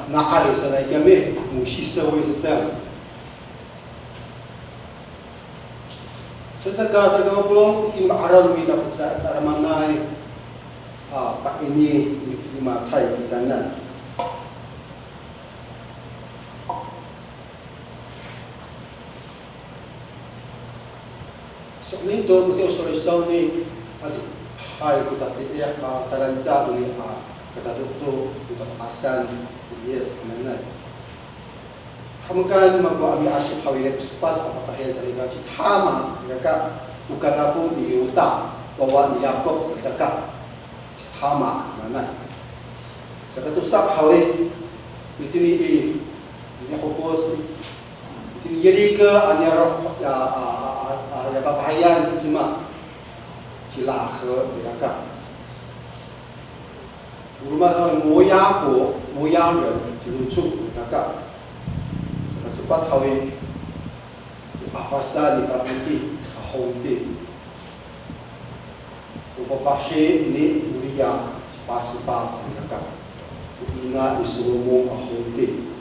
nga'ay sanay kiyami, 母系社会是这样子。Saka, saka polong, itini ma'araw no mita ko sa, tadamaanay, a, pa'ini, i, i matay kitanan. So'elin to, matiya o sowal i sawni, adihay ko tatiih a tadanca nini a kadato to, to tato'asan ni Yis hananay. Kahemekan mako a miasip haw i, ira ko sepat a fafahiyan salikaka, ci Tama, salikaka, o kadafong ni Yuta, wawa ni Yakop, salikaka. Ci Tama hananay. Saka tosa haw i, itini i, itini hokos, itini Yeriko a niyaro', ya, a, a, a, a, ya fafahiyan cima, ci Lahe, salikaka. O roma haw i, 摩押国, 摩押人, ci Loco, salikaka. Saka sepat haw i, o afasan ni Tafiti a hongti. O fafahi ni Oriya, ci Pasipa, salikaka. O ina ni Solomon a hongti.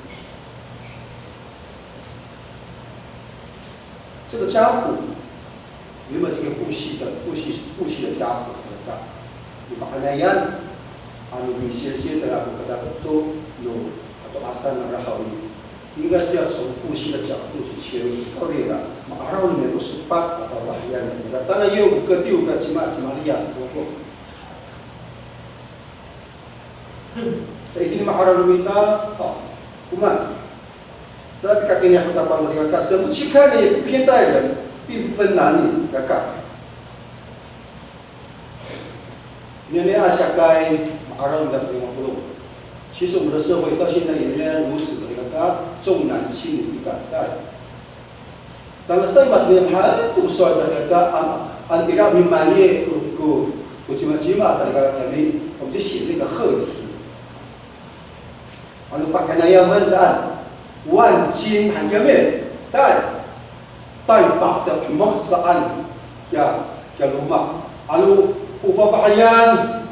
这个家谱原本是一个父系的，父系，父系的家谱，salikaka. Mafa'inayan, ano misilsil cangra ko kadato to no tato'asan nangra haw i, 应该是要从父系的角度去切入。Kawrira, ma'araw no mita ko sepat a fafahiyan. Tala yo, ko katiw ka cima, ci Mariya sa koko. Sa itini ma'araw no mita, a, komaen. Sa pikakini ako Tapang salikaka, 神不轻看你，不偏待人，并不分男女，salikaka. Niyani a siyakay, ma'araw no mita sa lima polo'. 其实我们的社会到现在也仍然如此的一个重男轻女的存在。Tangasa i matini han to sowal salikaka, an, an ira mimani ko, ko, ko cimacima salikaka kami, 我们就写那个贺词。 Ano fa'inayan man saan, 万金 han kiyami, saan. 代表的 hemek saan, kiya, kiya loma'. Ano o fafahiyan,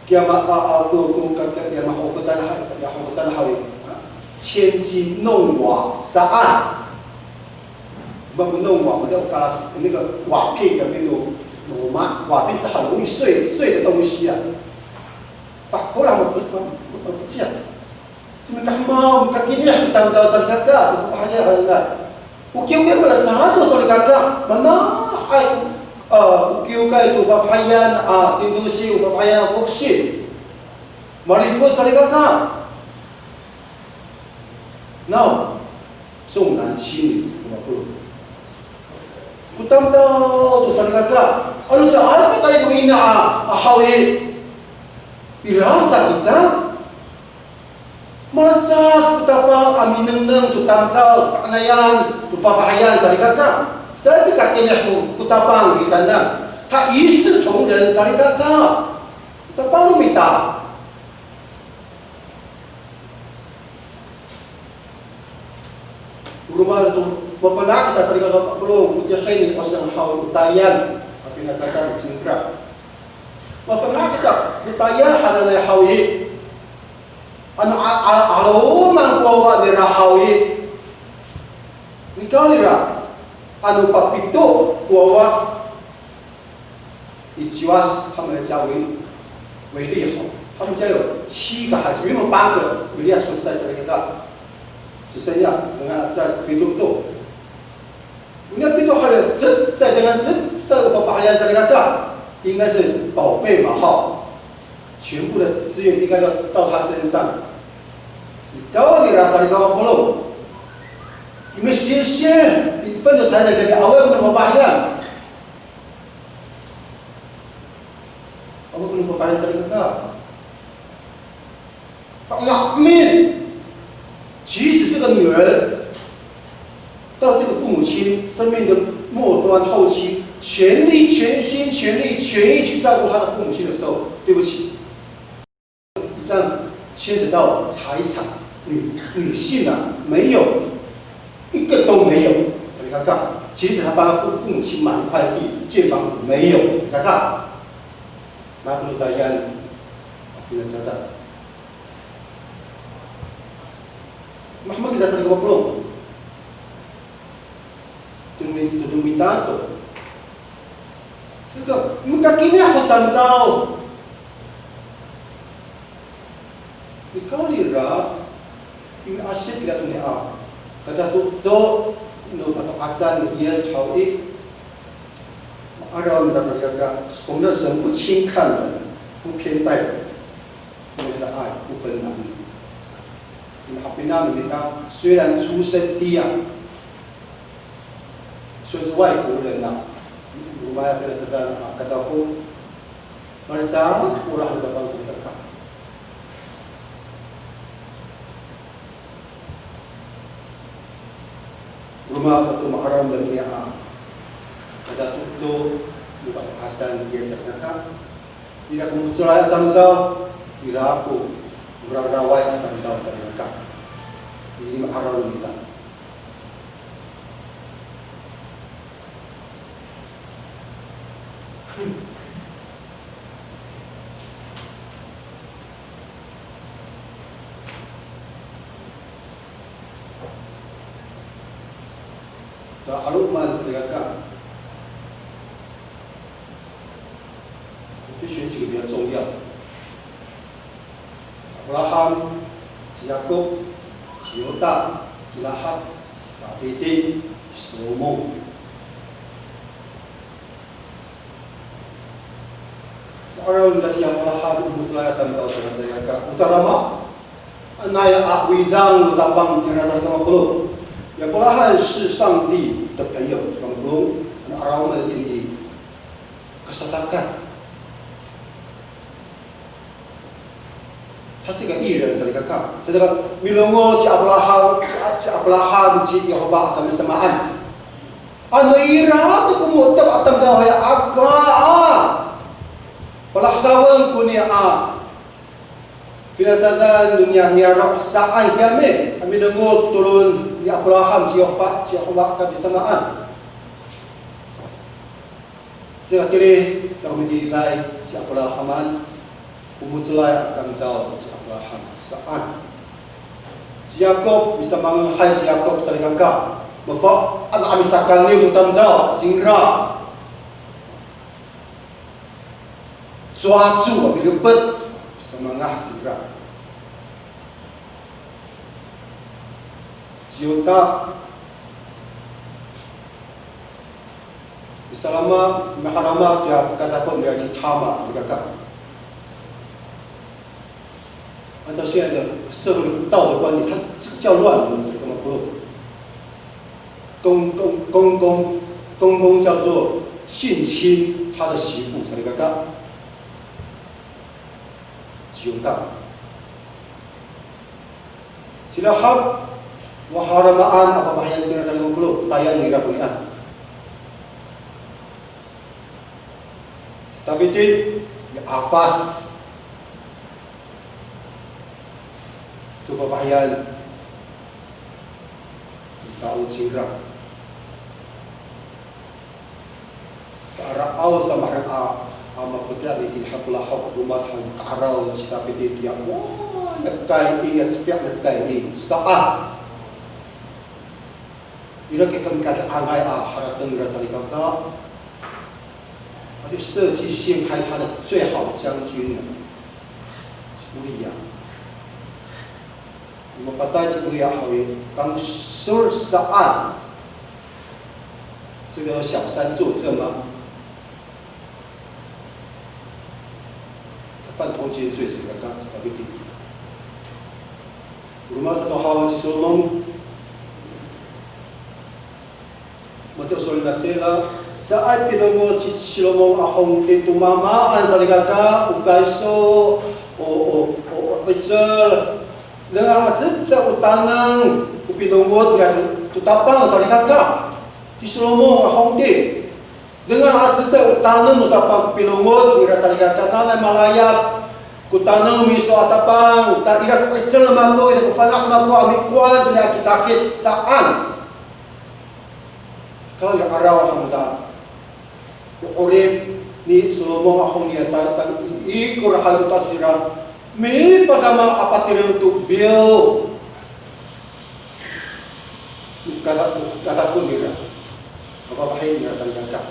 kiya ma, a, a, ko, ko, ka, ka, kiya mahofocan ha, kiya hofocan haw i, 千金弄瓦 saan. 我们不弄瓦，我们叫 kalas，那个瓦片里面有罗马，瓦片是很容易碎碎的东西啊。Fakola mo, mo, mo, mo, Cima ka hemaw, mikakinih ko tamdaw salikaka, to fafahiyan hananay. O kiwkay malecad to salikaka, manahay ko, a, o kiwkay to fafahiyan a tindosi, o fafahiyan a foksi. Malifot salikaka. Naw, 重男轻女, ko tamdaw to salikaka. Ano caay pakayni to ina a, a haw i, ira sa kita. Malecad ko tapang a minengneng to tamdaw, to fa'inayan, to fafahiyan salikaka. Caay pikakinih ko, ko tapang kitanan. 他一视同仁 salikaka. Tapang no mita. O roma to, mafana' kita salikaka, polong, o tihini, o saan haw i, o tayal a finacadan cingra. Mafana' kita, o tayal hananay haw i. Ano a, a, 'aloman ko wawa nira haw i. Nikawrira, ano papito ko wawa i Ciwas, 他们的家为，为例哈，他们家有七个孩子，原本八个，为例啊，出生在那个，只剩下，你看，在 pito 多。Ina pito 还有这，再加上这，这个 fafahiyan salikaka，应该是宝贝嘛哈，全部的资源应该要到他身上。Nikawrira salikaka polong, misilsil, 一分的才能给你 awa ko fafahiyan. Awa ko fafahiyan salikaka. Fa'ina'min. 即使这个女儿到这个父母亲生命的末端后期，全力、全心、全力、全意去照顾她的父母亲的时候，对不起，一旦牵扯到财产，女，女性啊，没有，一个都没有。你看看，即使她帮她父，父母亲买一块地、建房子，没有。你看看，那不如大家呢，你们想想。 Mahemek kita salikaka polong. Todong, todong mita to. Saka, mikakinih ko tamdaw. Nikawrira, miasip kita to niya. Kada to, to, no pato'asan ni Yis haw i. Ma'araw kita salikaka, 我们的神不轻看人，不偏待人。 Iniay, 不分男女。Ina hapinang no mita, 虽然出身低啊，虽然是外国人啊，我们还非常知道啊，看到过，那这样，我让很多帮助的看。Roma sato ma'araw no mita, kada to, to, no pato'asan ni Yis salikaka. Ira ko mo^celay a tamdaw, ira ko mo^raraway a tamdaw, ira ka. Ini ma'araw no mita. Ta 'aloman salikaka. 就选几个比较重要。Abraham, ci Yakop, ci Yuda, ci Rahab, ci Tafiti, ci Solomon. Ma'araw nira ci Abraham, o mo^celay a tamdaw tona salikaka. O tadama, Anay a widang no Tapang tona salikaka mapolong. 亚伯拉罕是上帝的朋友，salikaka mapolong, ano 'aloman itini i kasatakan. 他是个义人，salikaka. Salikaka, milongoc ci Abraham, ci, ci Abraham ci Yehoba a kamisamaan. Ano ira to ko mo^tep a tamdaw haya aka a palahedawen koniya a finacadan no niya niyaro' saan kiyami a milongoc to tolon ni Abraham ci Yehoba, ci Yehoba a kamisamaan. Saka kiri, saka mitiliday ci Abrahaman, o mo^celay a tamdaw ci Abraham saan. Ci Yakop, misamanghay ci Yakop salikaka. Mafa, ano a misakaniw to tamdaw cingra. Cowacowa a milepet, samangah cingra. Ci Yuta, misalama, mihalama, ya, katapot, ya, ci Tama, salikaka. 按照现在的社会的道德观念，它这个叫乱伦，这个嘛不，公公公公公公叫做性侵他的媳妇，salikaka. Ci Yuta. Ci Rahab, o halamaan a fafahiyan cingra salikaka, tayan nira konian. Tafiti, ya Afas. To fafahiyan, tao cingra. Sa'ara'aw sa maherek a, a mafeti'an itini hakolahok, roma han ka'araw ci Tafiti itiya, wa, nekay i, ya cepiya' nekay i, saan. Ira ko kami kari'angay a harateng nira salikaka. Adi 设计陷害他的最好将军呢，是乌利亚。那么 patay 是乌利亚 haw i, 当时 saan. 这个小三作证吗？他犯通奸罪，这个刚刚被定罪。Roma sato haw ci Solomon. Matiya sowal nira cira, caay pinangoc ci Solomon a hongti to mamaan salikaka, o kayso, o, o, o, o 'icel. Dengan a cecay o taneng, o pinangoc nira to, to tapang salikaka. Ci Solomon a hongti. Dengan a cecay o taneng no tapang ko pinangoc nira salikaka, nanay malayap ko taneng miso a tapang, ta ira ko 'icel mako, ira ko fana' mako a mikowan to niya kitakit saan. Kalo ya 'araw han ta ko 'orip ni Solomon a hongti ta, ta ikor han to ta cira, mipadama a patireng to biw. Kata, kata ko nira. Mafafahi nira salikaka.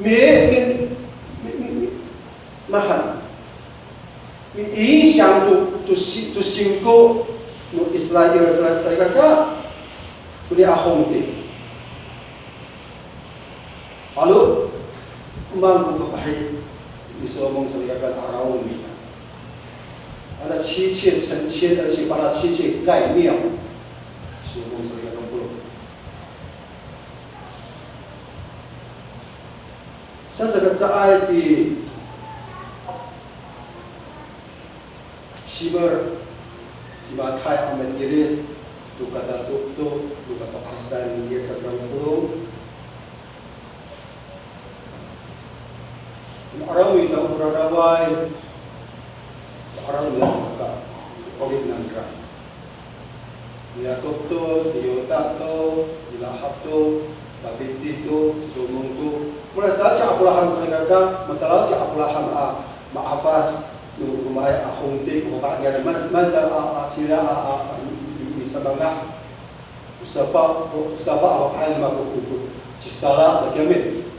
Mi, mi, mi, mi, mi, mahaen. Mi, 影响 to, to si, to singko no Israil sali, salikaka. Koni a hongti. Alo, o maan ko fafahi ni Solomon salikaka a 'arawon nira. 他的妻妾成千，而且把他妻妾盖庙。Solomon salikaka polong. Saka caay pi simer, simatay a matirid to katato, to kato'asan ni Yis a polong. Ma'araw ita o raraway, ma'araw ita o ka, 'orip nangra. Ni Yakop to, ni Yuta to, ni Rahab to, Tafiti to, Solomon to. Mala caay ci Abraham salikaka, matalaw ci Abraham a ma'afas no romaay a hongti, o ka, ni, man, man sa, a, a, sira, a, a, a, ni, ni, ni samangah. O safa, o safa a, a, ay, mako, ko, ko, ci Sara sa kiyami.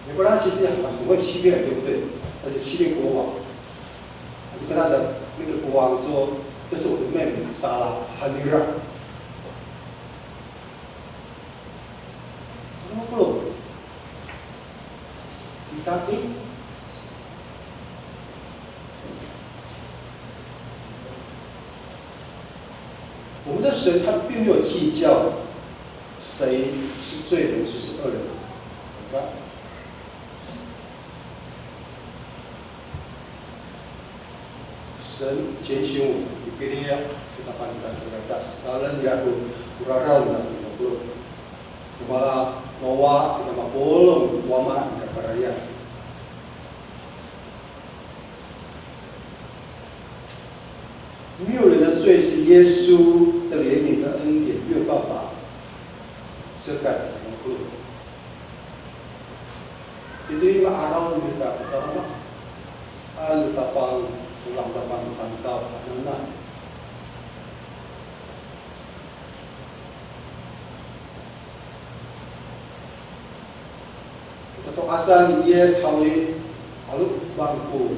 你不然其实也很，很会欺骗人，对不对？而且欺骗国王，他就跟他的那个国王说：“这是我的妹妹撒拉，很女儿。”怎么不？你答应？我们的神他并没有计较谁是罪人，谁是恶人。你看，神拣选我们，你必定要给他办他这个大事。Saan, ya ko, ko raraw na sa ko. Mala, mawa, kita mapolong, wama, kita paraya. 没有人的罪是耶稣的怜悯跟恩典没有办法遮盖的。Itini ma'araw no mita ko Tama, ano Tapang, o Tapang, Tapang, Tapang. Asan ni Yis haw i, 'aloman ko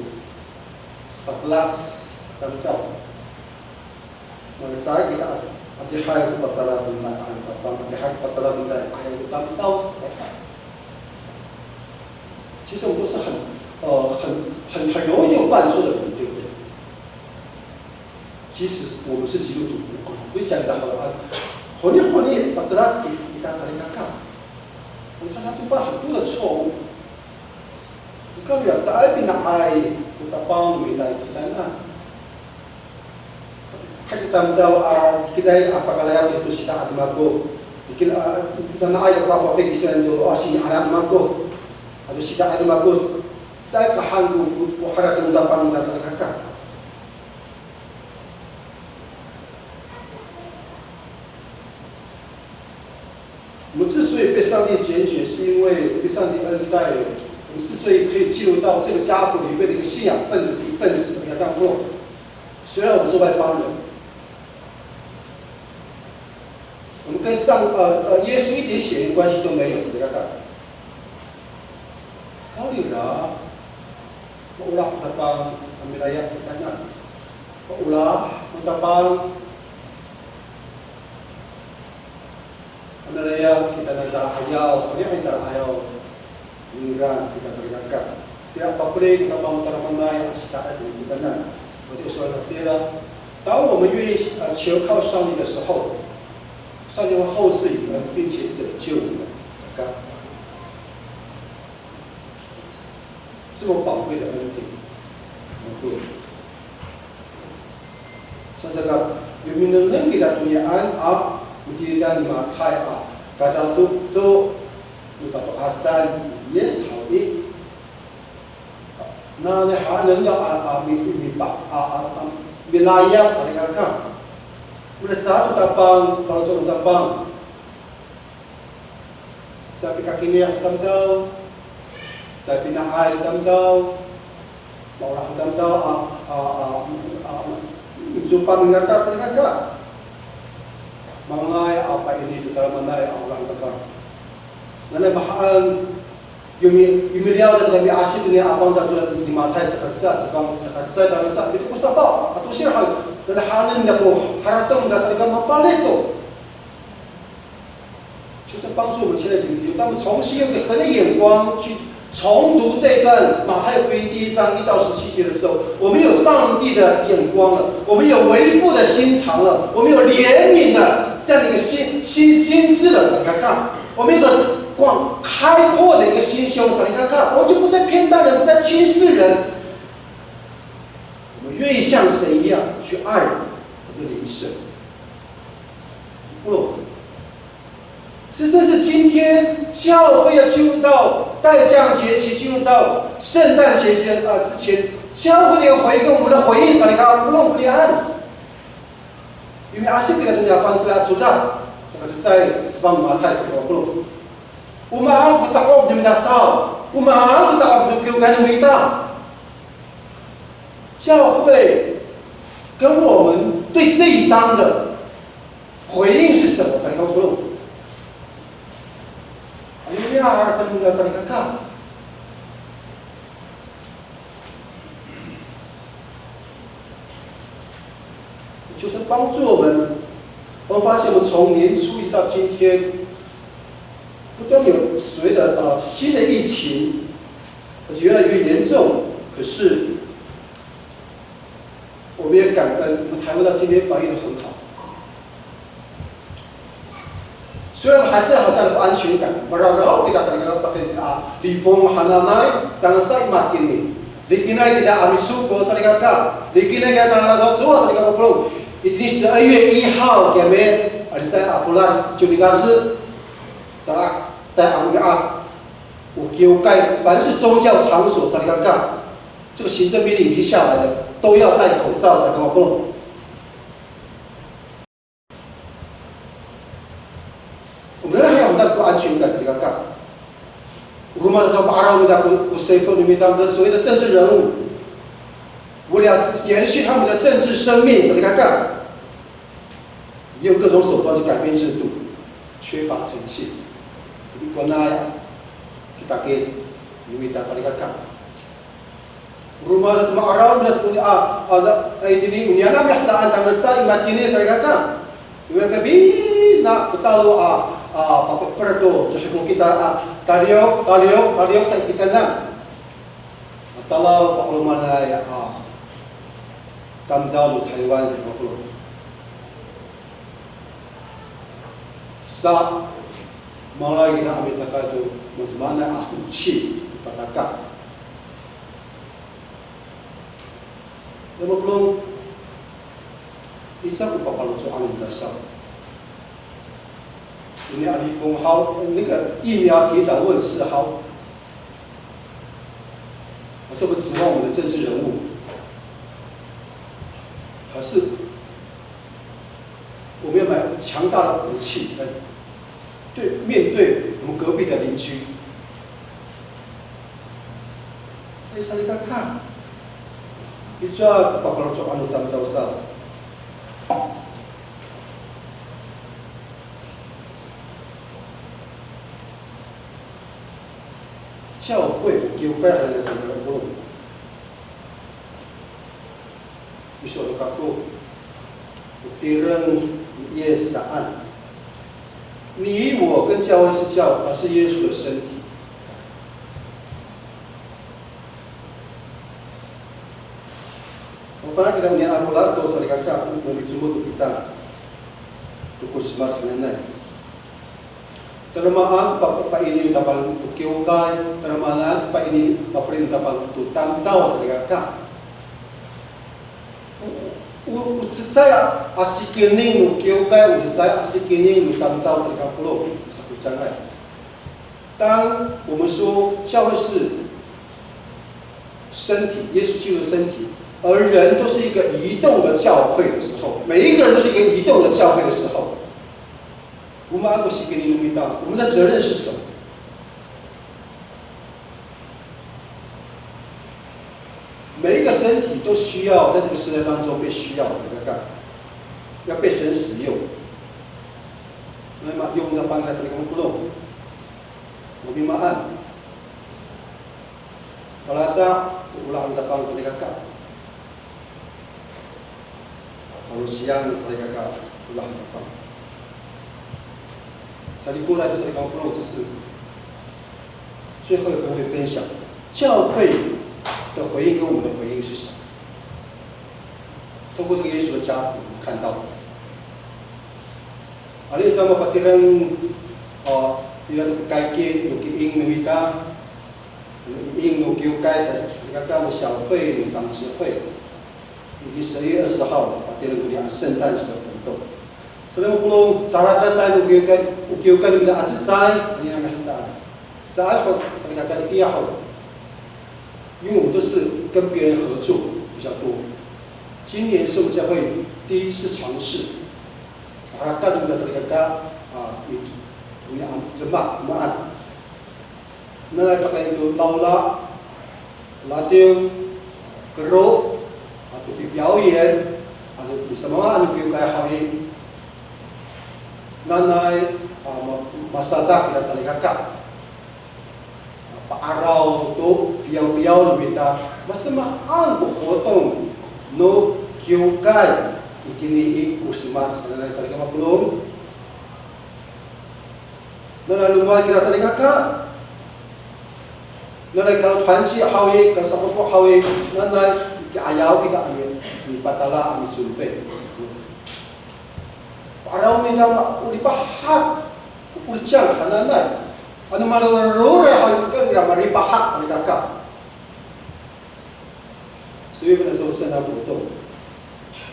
patelac tamdaw. Malecad kita, adihay ko patelac no mita, adihay ko patelac no mita, ayaw ko tamdaw. 其实我们都是很，呃，很，很，很容易就犯错的人，对不对？即使我们是基督徒，不是讲的好啊，honihoni patelac kita salikaka，我们常常就犯很多的错误。Nikawrira caay pina'ay ko Tapang no mita i kitanan. Hay tamdaw a, dikilay a pakalayaw to sita'ad no mako. Dikil a, nana'ay ko papafik i saan to, a, sini'ada no mako. Ato sita'ad no mako. Caay ka han ko, ko, ko harateng no Tapang no mita salikaka. 我们之所以被上帝拣选，是因为被上帝恩待。我们之所以可以进入到这个家谱里面的一个信仰分子的一份子，怎么样？当中，虽然我们是外邦人，我们跟上，呃，呃，耶稣一点血缘关系都没有，怎么样？Kawrira, maolah ko Tapang a milayap kitanan. Maolah ko Tapang a milayap kitanan, ta ayaw, o niyam ta ayaw, ningra kita salikaka. Ira, papeli ko Tapang o tadamaanay a sita'ad no kitanan. 我就说到这了。当我们愿意，呃，求靠上帝的时候，上帝会厚赐于我们，并且拯救我们。这么宝贵的恩典，宝贵。Saka, yo minengneng kita tonian a mitilidan ni Matay a kadatodo no kato'asan ni Yis haw i. Nanay hanen a, a, mi, mi, pa, a, a, a, milayap salikaka. Malecad to Tapang, faloco' no Tapang. Sapikakini tamdaw, sapina'ay tamdaw, maolah tamdaw, a, a, a, a, a, micopa mingata salikaka. Manga'ay a pa'ini to tadamaanay a olah tamdaw. Nanay mahaen, yo mi, yo miliyaw sa kami asip ni a fangcal, so ni Matay saka cecay, cefang saka cecay, tangasa pito ko safaw ato singsi haw. Nanay hanen nira ko harateng nira salikaka, mafalic to. 就是帮助我们现在这个弟兄，当我们重新用一个神的眼光去重读这一段马太福音第一章一到十七节的时候，我们有上帝的眼光了，我们有为父的心肠了，我们有怜悯的这样的一个心，心，心智了，salikaka。我们有个广，开阔的一个心胸，salikaka。我们就不再偏待人，不再轻视人，我们愿意像神一样去爱我们的邻舍。不，这正是今天教会要进入到待降节期，进入到圣诞节期，啊，之前，教会的一个回应，我们的回应，salikaka, polong, polong. Yo miasip kita to niya fangcalay a codad, saka cecay, cefang Matay, saka polong. O maan ko ca'of no mita saw, o maan ko ca'of no kiwkay no mita. 教会跟我们对这一章的回应是什么？Salikaka, polong. Ano ya harapan nira, salikaka. 就是帮助我们，我们发现我们从年初一直到今天，不断有所谓的，呃，新的疫情，而且越来越严重。可是我们也感恩，我们台湾到今天防疫得很好。 虽然还是有很大的不安全感，mararaw kita salikaka, pakay a lifong hananay, tangasa i matini. Likinay kita a misoko salikaka, likinay kita tangasa cowa salikaka, polong. Itini 十二月一号 kiyami, a, lisay a polas, codad, saka, tay a romi'ad, o kiwkay, 凡是宗教场所 salikaka, 这个行政命令已经下来了，都要戴口罩 salikaka, polong. 我们仍然还有很大的不安全感，salikaka. Roma, 我们的所谓的政治人物，为了延续他们的政治生命，salikaka，用各种手段去改变制度，缺乏诚信。Ikoray kita no mita salikaka. Roma ma'araw nira sa ko ni a, a, a, itini, o niyana mihecaan tangasa i matini salikaka. Iwa pina ko talo a, a, papeper to, jadi ko kita, a, taliyok, taliyok, taliyok sa kitanan. A talaw pa'olomanay, a, tamdaw no Taywan sa i mapolong. Sa, malay kita a micakay to, masamaanay a hoci, pasaka. Ira mapolong, ica ko papaloco'an no mita saw. Ini a lifong haw, 那个疫苗提早问世 haw. 还是我们指望我们的政治人物？还是我们要买强大的武器来对，面对我们隔壁的邻居。所以 salikaka, icowa ko papaloco'an no tamdaw saw. 教会 kiwkay hananay sa ko polong. Iso no kako, o tireng ni Yis saan. 你我跟教会是教，是耶稣的身体。O fana' kita o niyan a fola to salikaka, o micomod to kita to Christmas hananay. Tadamaan pa, paini no Tapang to kiwkay, tadamaan paini, pafeli no Tapang to tamdaw salikaka. O, o, o cecay a sikening no kiwkay, o cecay a sikening no tamdaw salikaka polong, sa ko cangay. 当我们说教会是身体，耶稣基督的身体，而人都是一个移动的教会的时候，每一个人都是一个移动的教会的时候，我们 ano sikening no mita, 我们的责任是什么？每一个身体都需要在这个世代当中被需要的，要被神使用。那么用的方式是用不同。 Romimaan. Palada, olah no Tapang salikaka. Palosiyang salikaka, olah no Tapang. Salikaka to salikaka polong, 这是最后跟各位分享，教会的回应跟我们的回应是什么？透过这个耶稣的家谱，我们看到 Ano sa mapatireng, o, ira to kakaykit no kiing no mita, no kiing no kiwkay sa, salikaka no 小会 no 长执会. Ini 十月二十号, patireng to niya 圣诞节的活动. Sa polong, salikaka no kiwkay, o kiwkay no mita a cecay, ano niya mihecaan. Caay ho, salikaka itiya ho. 因为我们都是跟别人合作比较多。今年是我们教会第一次尝试，salikaka, salikaka, a, i, ini, a, demak, maan. Nanay pakayni to lawla, ladiw, kero, ato pi表演, ato pi samaan no kiwkay haw i. Nanay, a, ma, masadak ira salikaka. Pa'araw to fiyaw fiyaw no mita, masamaan ko 活动 no kiwkay itini i Christmas, nanay salikaka mapolong. Nanay lomowad kira salikaka. Nanay kalo 团契 haw i, kalo sapopo haw i, nanay ki'ayaw kita a mi, mipatala a micompay. Pa'araw nira ma, o lipahak, o 'orcang hananay. Ano maloraroray haw i, kira malipahak salikaka. 十月份的时候，圣诞活动，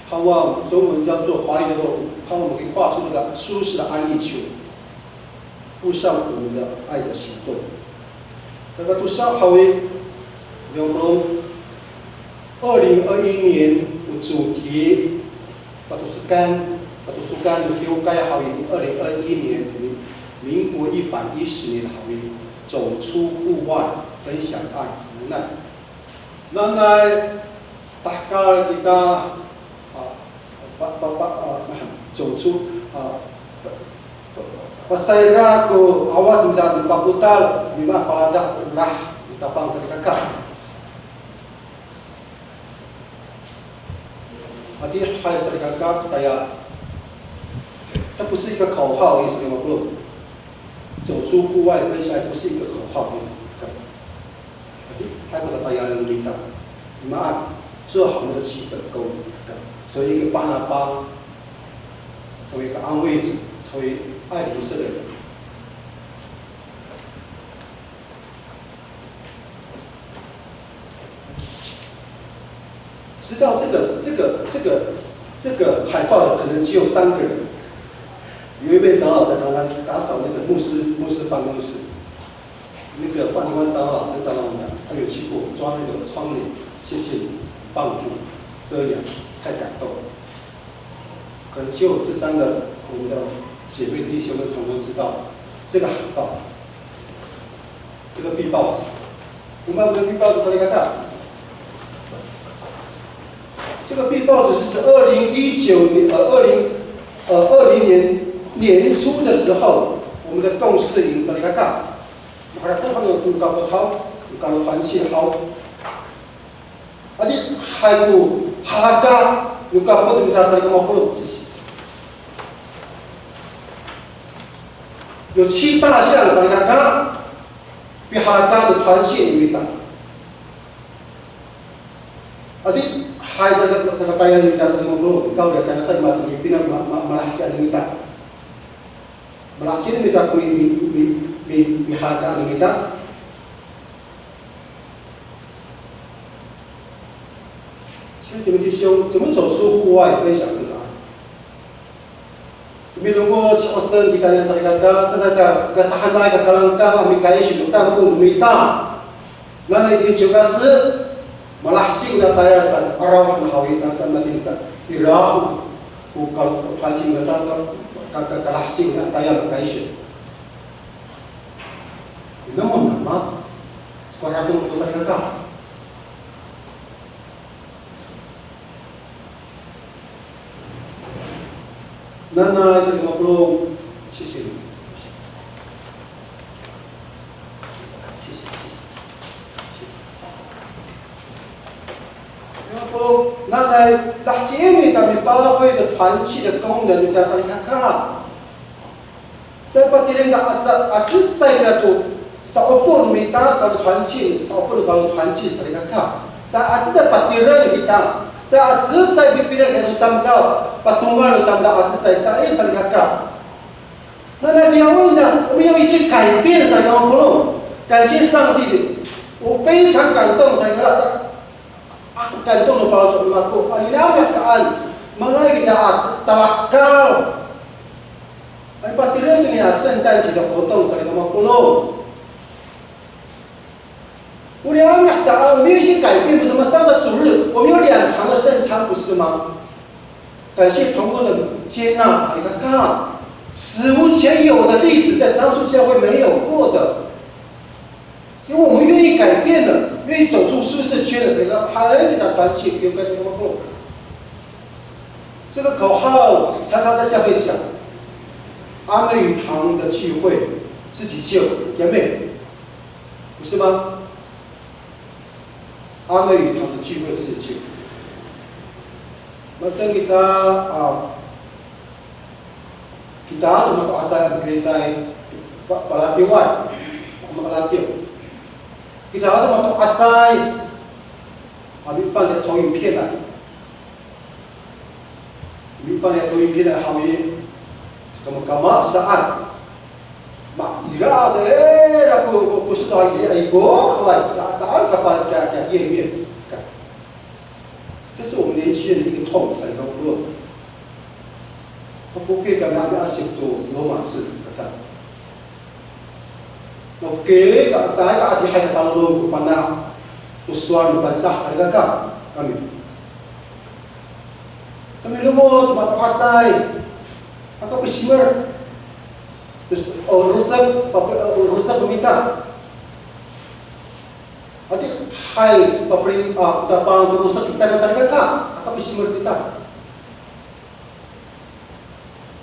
盼望中文叫做华语的话，盼望我们可以画出那个舒适的安逸球， 付上我们的爱的行动。Natosa haw i, 二零二一年 o 主题, patosokan, patosokan no kiwkay haw i, 二零二一年, 民国一百一十年 haw i, 走出户外，分享爱。Nanay, tahekal kita, a, pa, pa, pa, a, 走出, a, pa, pa, pasayra ko 'awas no mita no papotal, mima'apalada ko olah no Tapang salikaka. Adihay salikaka, 大家，它不是一个口号而已，salikaka. 走出户外分享不是一个口号而已。Adihay ko tatayalen no mita. 你们啊，做好那个基本功。所以一个巴拿巴，成为一个安慰者，成为爱邻舍的人。 知道这个，这个，这个，这个海报的可能只有三个人。有一位长老在常常打扫那个牧师，牧师办公室。那个范立官长老跟长老们，他有去过抓那个窗帘，谢谢你，帮助遮阳，太感动了。可能只有这三个我们的姐妹弟兄们同工知道这个海报。 这个必报纸。我们的必报纸 salikaka， 这个必报纸是二零一九年，呃，二零，呃，二零年年初的时候，我们的动视营 salikaka， maharateng ko no kapot haw, ko no 团契 haw. Adihay ko halaka no kapot no mita, salikaka mapolong. 有七大项 salikaka, pihalaka no 团契 no mita. Adihay salikaka, tatayalen no mita, salikaka mapolong, kawrira kami sa i, matini pina ma, ma, malaheci no mita. Malaheci no mita ko mi, mi, mi, mi, mihalaka no mita. 兄弟兄，怎么走出户外分享这个爱？Milongoc, ci'osen kita niyan salikaka, saka ka, katahanay, kakalangkang a mikaysi no tamdaw no mita. Nanay i ciwkaci, malaheci na tayal saan, araw han haw i, tangasa matini sa, ira ho ko ka, kalaheci na, ka, ka, ka, kalaheci na tayal a kaysi. Ina mo nama, saka harateng ko salikaka. Nanay salikaka mapolong, 谢谢你。 Nanay laheci no mita mi发挥的团契的功能 no mita salikaka. Sa patireng ta aca, acecay kita to sa'opo no mita kalo 团契, sa'opo no kalo 团契 salikaka. Sa acecay patireng kita, sa acecay pipilay kita to tamdaw, patongal no tamdaw acecay, caay salikaka. 那，那，你要问的，我们有一些改变，salikaka mapolong. 感谢上帝，我非常感动，salikaka. Ako 感动 no faloco' no mako. Ano niyam a saan, manga'ay kita a talahekal. Ano patireng to niya 圣诞节的活动, salikaka mapolong. 我们要改变，不是吗？上个主日我们有两堂的圣餐，不是吗？感谢同工的接纳，才看看史无前有的例子，在樟树教会没有过的。因为我们愿意改变了，愿意走出舒适圈了，才看看团契，不用跟谁那么过。这个口号常常在教会讲，阿妹语堂的聚会自己救，姐妹。 不是吗？阿妹语堂的聚会自救。Matengil kita, a, kita to mato'asay a mikeritay, pa, palatiway, makalatiw. Kita to mato'asay a mifan to 投影片 a. Mifan to 投影片 a haw i, sakamaamaan saan. Ma, ira, e, ira ko, ko, ko sito a ira, ira ko, awaay, sa, saan ka pa, ka, ka, ira, ira, ka. 这是我们年轻人的一个痛，salikaka mapolong. Mafokil kami a miasip to loma' sa, kaka. Mafokil ka, caay ka adihay a palolong ko fana' to sowal no Pangcah, salikaka kami. Sa milongoc to mato'asay, aka pasimer. Terus, o, rosek, pap-, o, rosek no mita. Adihay, papri, a, tapang to rosek kita, salikaka, aka pasimer kita.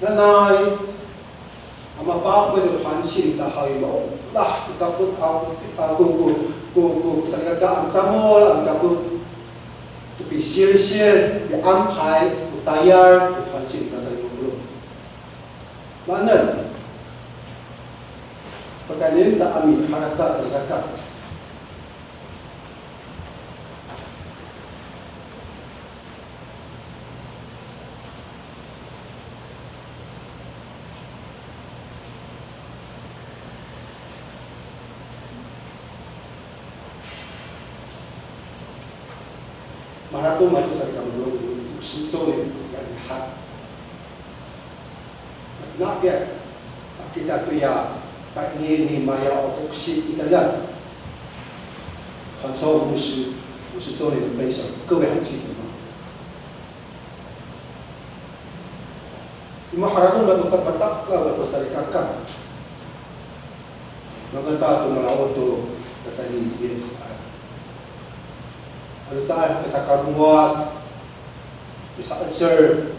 Nanay, a mafokil to 团契 ita haw i, maolah kita ko, a, a, ko, ko, Ko, ko, ko salikaka a micamol, a mikapot to pisilsil, pianpay, ko tayal, ko 环境 no salikaka. Maanen, pakayni ta a miharateng salikaka. Maharateng mato salikaka, 五十周年 ya, ya, ha. Na, kita toya, ta ini ni maya o toksi kita ya. 环球五十，五十周年的分享，各位还记得吗？Imo harateng no mapatapatakaw ko salikaka. Mangata to maraod to katayni Yis. Ano saan kita karowat, misa'icel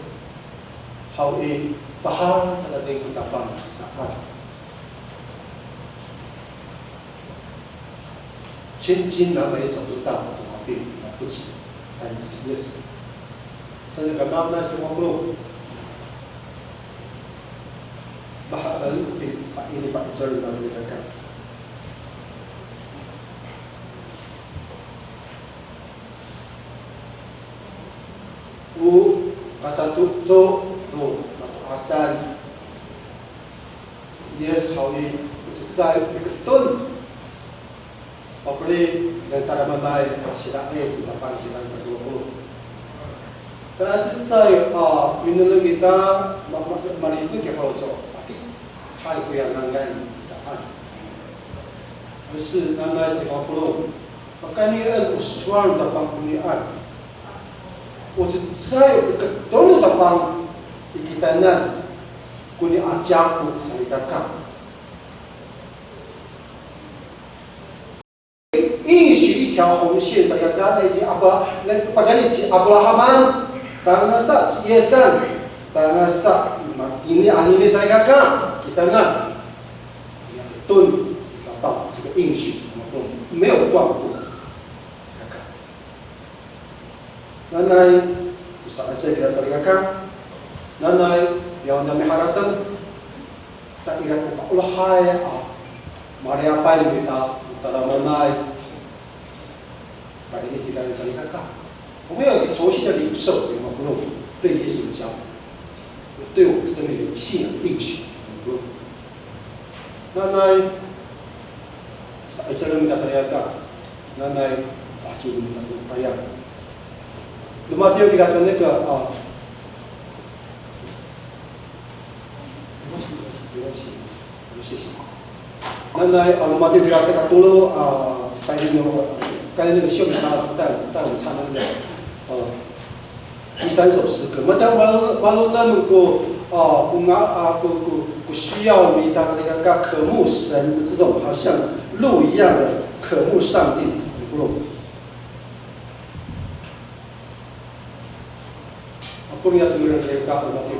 haw i, pahal sa katayni ko Tapang saan. 千金难买一场，就大把的毛病，买不起，但是 Yis. 像是刚刚那些网络，把人给把一把一整那些人看。O kasatoto no mato'asan. Yis haw i, o cecay o piketon. Papeli, dengan tadamaanay, sila i, kita pangkitan sa kolo. Sa cecay, a, minengneng kita, ma, ma, malifet kita faloco'. Tapi, hay koya ngangan saan. 可是 nanay sa kolo. Pakayni o sowal no Tapang konian. O cecay o piketon no Tapang i kitanan. Koni a cako salikaka. 应许一条红线 salikaka, na ini Abra-, na pakayni ci Abrahaman, tangasa ci Yisan, tangasa i matini anini salikaka, kitanan. Tun, Tapang, 这个应许，没有断过。 Nanay, o sa'icel kita salikaka. Nanay, yaw niyam miharateng. Ta ira ko fa'elohay a maliyapay no mita, o tadamaanay. Ta ini kita salikaka. 我们要有一个重新的领受，有没有？对耶稣的教导，对我们生命有信仰的应许，有没有？ Nanay, sa, sa'icelen no mita salikaka. Nanay, a, ci no mita to tayal. Lomatiw kita to nika, a, nanay, a, lomatiw kita sa katolo, a, sa tayal no, kaya nika siyo sa, ta, ta, sa nanay, a, 第三首诗歌，mata malo, malo namen ko, a, ko nga, a, ko, ko, ko 需要 no mita salikaka 渴慕神的这种好像鹿一样的渴慕上帝。Ako nia to ira salikaka, o matiw.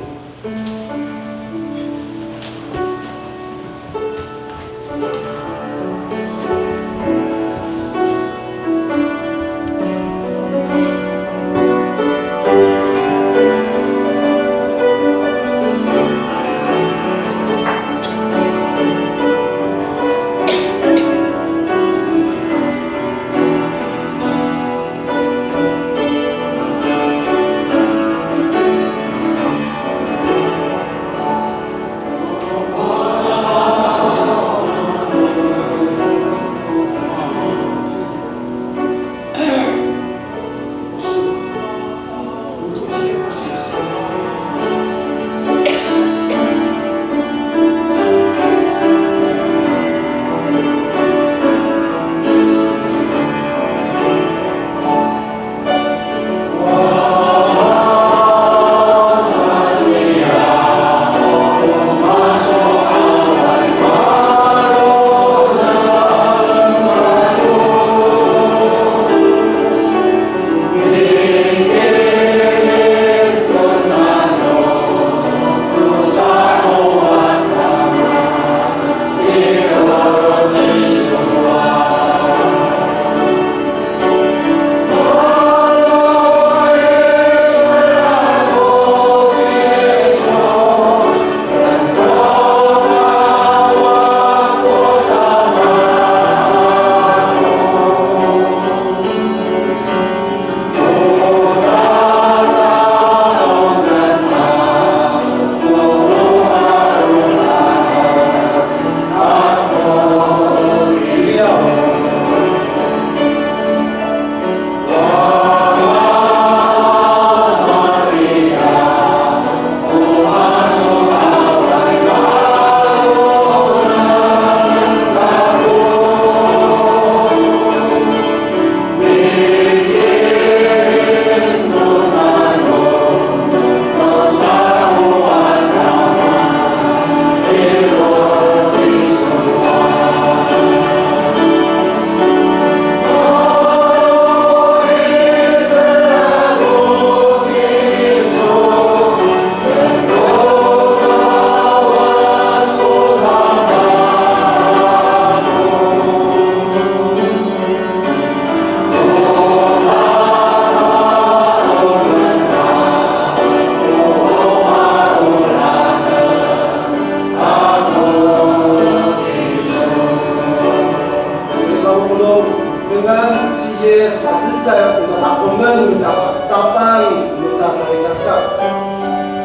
Dengan ci Yis a cecay o natakomen no Tapang no salikaka.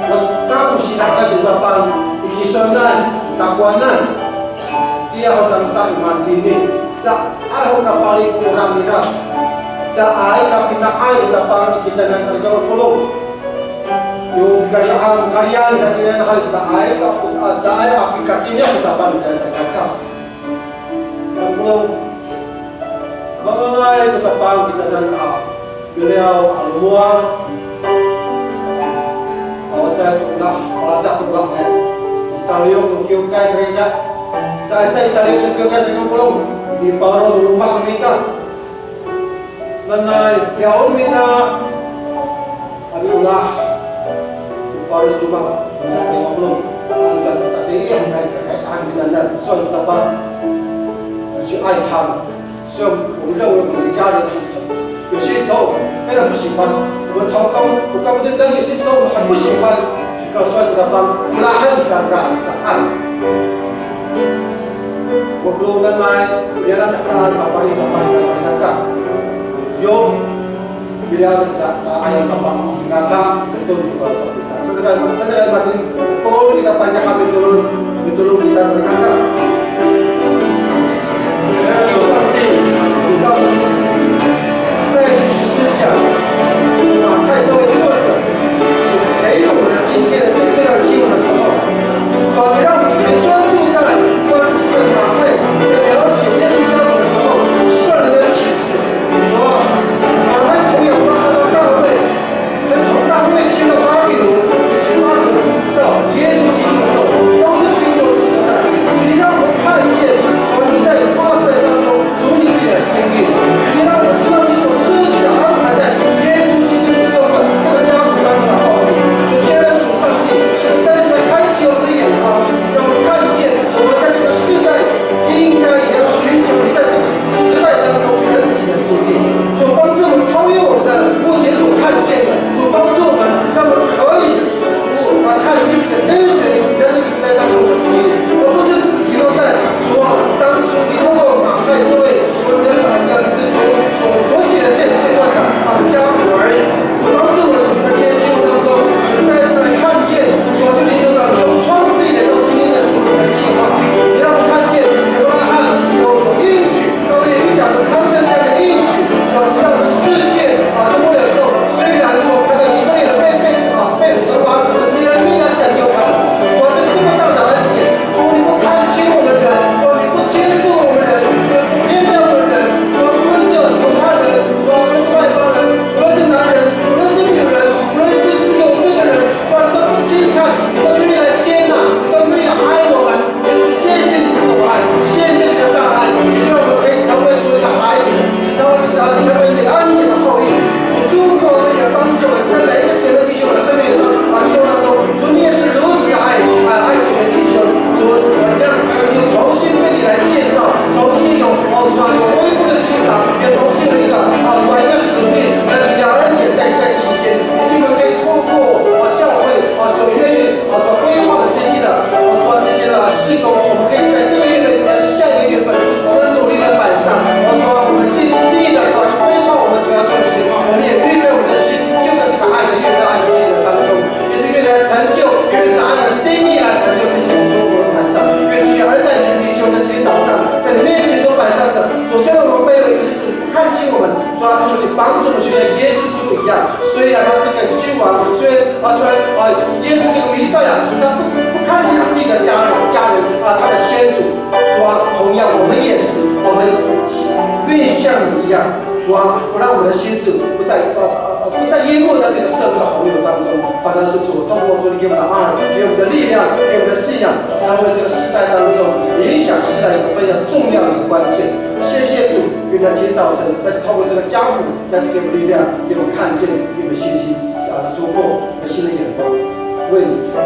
Maka ko sida'ay no Tapang i kisonan, takowanan. Iya ho tangasa i matini, caay ho kapalikoran nira, caay kapina'ay no Tapang i kitanan salikaka polong. Yo pikariyan, kariyan, kasinan hay caay ka, caay a pikakinih no Tapang i kitanan salikaka. Polong, manga'ay ko Tapang kitanan a miliyaw a lomowad. Awa caay to olah, paladah to olah, eh. Italiyok to kiwkay salikaka. Sa, sa italiyok to kiwkay salikaka polong. Miparo to loma' no mita. Nanay, liyawen mita. Ano olah. Miparo to loma' salikaka polong. Ano ta, ta, ta, iya, han, han, han, han, han, sowal to Tapang. 去爱他们。 所以我们认为我们的家人很疼。有些时候非常不喜欢，我们同工，我跟他们等等，有些时候我们很不喜欢，告诉他们，我们很想让他们。我不能来，原来他们把你的话给他讲讲。有 Pili'ayen kita, a, ayaw Tapang, ngata, keton, keton, keton. Sa kita, sa kita, Polo kita panjang kami turun, turun kita sa kita. Sowal to Tapang, 在思想，马太这位作者所给我们的今天的这，这段经文的时候，主要让我们特别专注在，专注在马太在描写耶稣家族的时候，圣灵的启示。 主啊，马太从亚伯拉罕到大卫，他从大卫迁到巴比伦，从巴比伦到耶稣基督的时候，都是经过四十代。你让我们看见，主啊，你在跨世代当中，主你自己的心意，你让我知道你所设计的安排在耶稣基督之中的这个家族当中的奥秘。所以现在主上帝，求你再一次来开启我们的眼光，让我们看见我们在这个世代应该也要寻求你在这个 时代当中圣洁的心意，主帮助我们超越我们的目前所看见的，主帮助我们，让我们可以，主，把看见跟随你在这个时代当中的心意，而不是只停留在，主啊，当初你通过马太这位主的这个使徒所，所写的这，这段的，啊，家谱而已。 主帮助我们在今天经文当中，我们再一次来看见，主啊，这里说到从创世以来到今天的主你的计划，你让我们看见亚伯拉罕有应许，到约一表的昌盛家的应许，主啊，让我们世界啊都不能受。虽然主啊，看到以色列的被，被，啊，被掳到巴比伦，可是你仍然拯救他们。主啊，这，这么大的恩典， 主，你不看轻我们人，主，你不轻视我们人，主，你不偏待我们人，主，无论是犹太人，主，无论是外邦人，无论是男人，无论是女人，无论是，是有罪的人，主，你都不轻看，你都愿意来接纳，你都愿意来爱我们。耶稣，谢谢你这种爱，谢谢你的大爱，让我们可以成为主你的孩子。 成为，成为你恩典的后裔。主祝福我们，也帮助我们在每一个姐妹弟兄的生命当中，啊，生活当中，主你也是如此的爱，啊，爱姐妹弟兄。主，我们让他们又重新被你来建造，重新有，哦，主啊，有恢复的欣赏，也重新有一个，啊，主啊，一个使命，让你的恩典再，再起现。主，我们可以透过，啊，教会，啊，所愿意 啊，做规划的这些的，啊，做这些的施工，我们可以在这个月份以及下一个月份，我们努力的摆上，啊，做我们尽心尽意的，啊，去规划我们他说：“你帮助我们，就像耶稣基督一样。虽然他是一个君王，虽然啊，虽然啊，耶稣是个弥赛亚，他不不看轻自己的家人家人啊，他的先祖。主啊，同样我们也是，我们愿像你一样。主啊，不让我们的心智不再呃呃不再淹没在这个社会的洪流当中，反而是主通过主你给我们的爱，给我们的力量，给我们的信仰，成为这个时代当中影响世代一个非常重要的一个关键。谢谢主，愿在今天早晨再次透过这个家谱。” 再次给我们力量，给我们看见，给我们信心，使我们突破一个新的眼光，为你的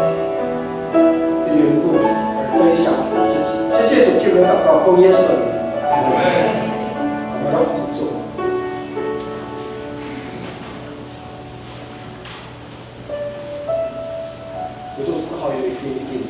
缘故而分享自己。谢谢主，听我们祷告，奉耶稣的名，阿门。我们一起坐。有多少个好友一定一定。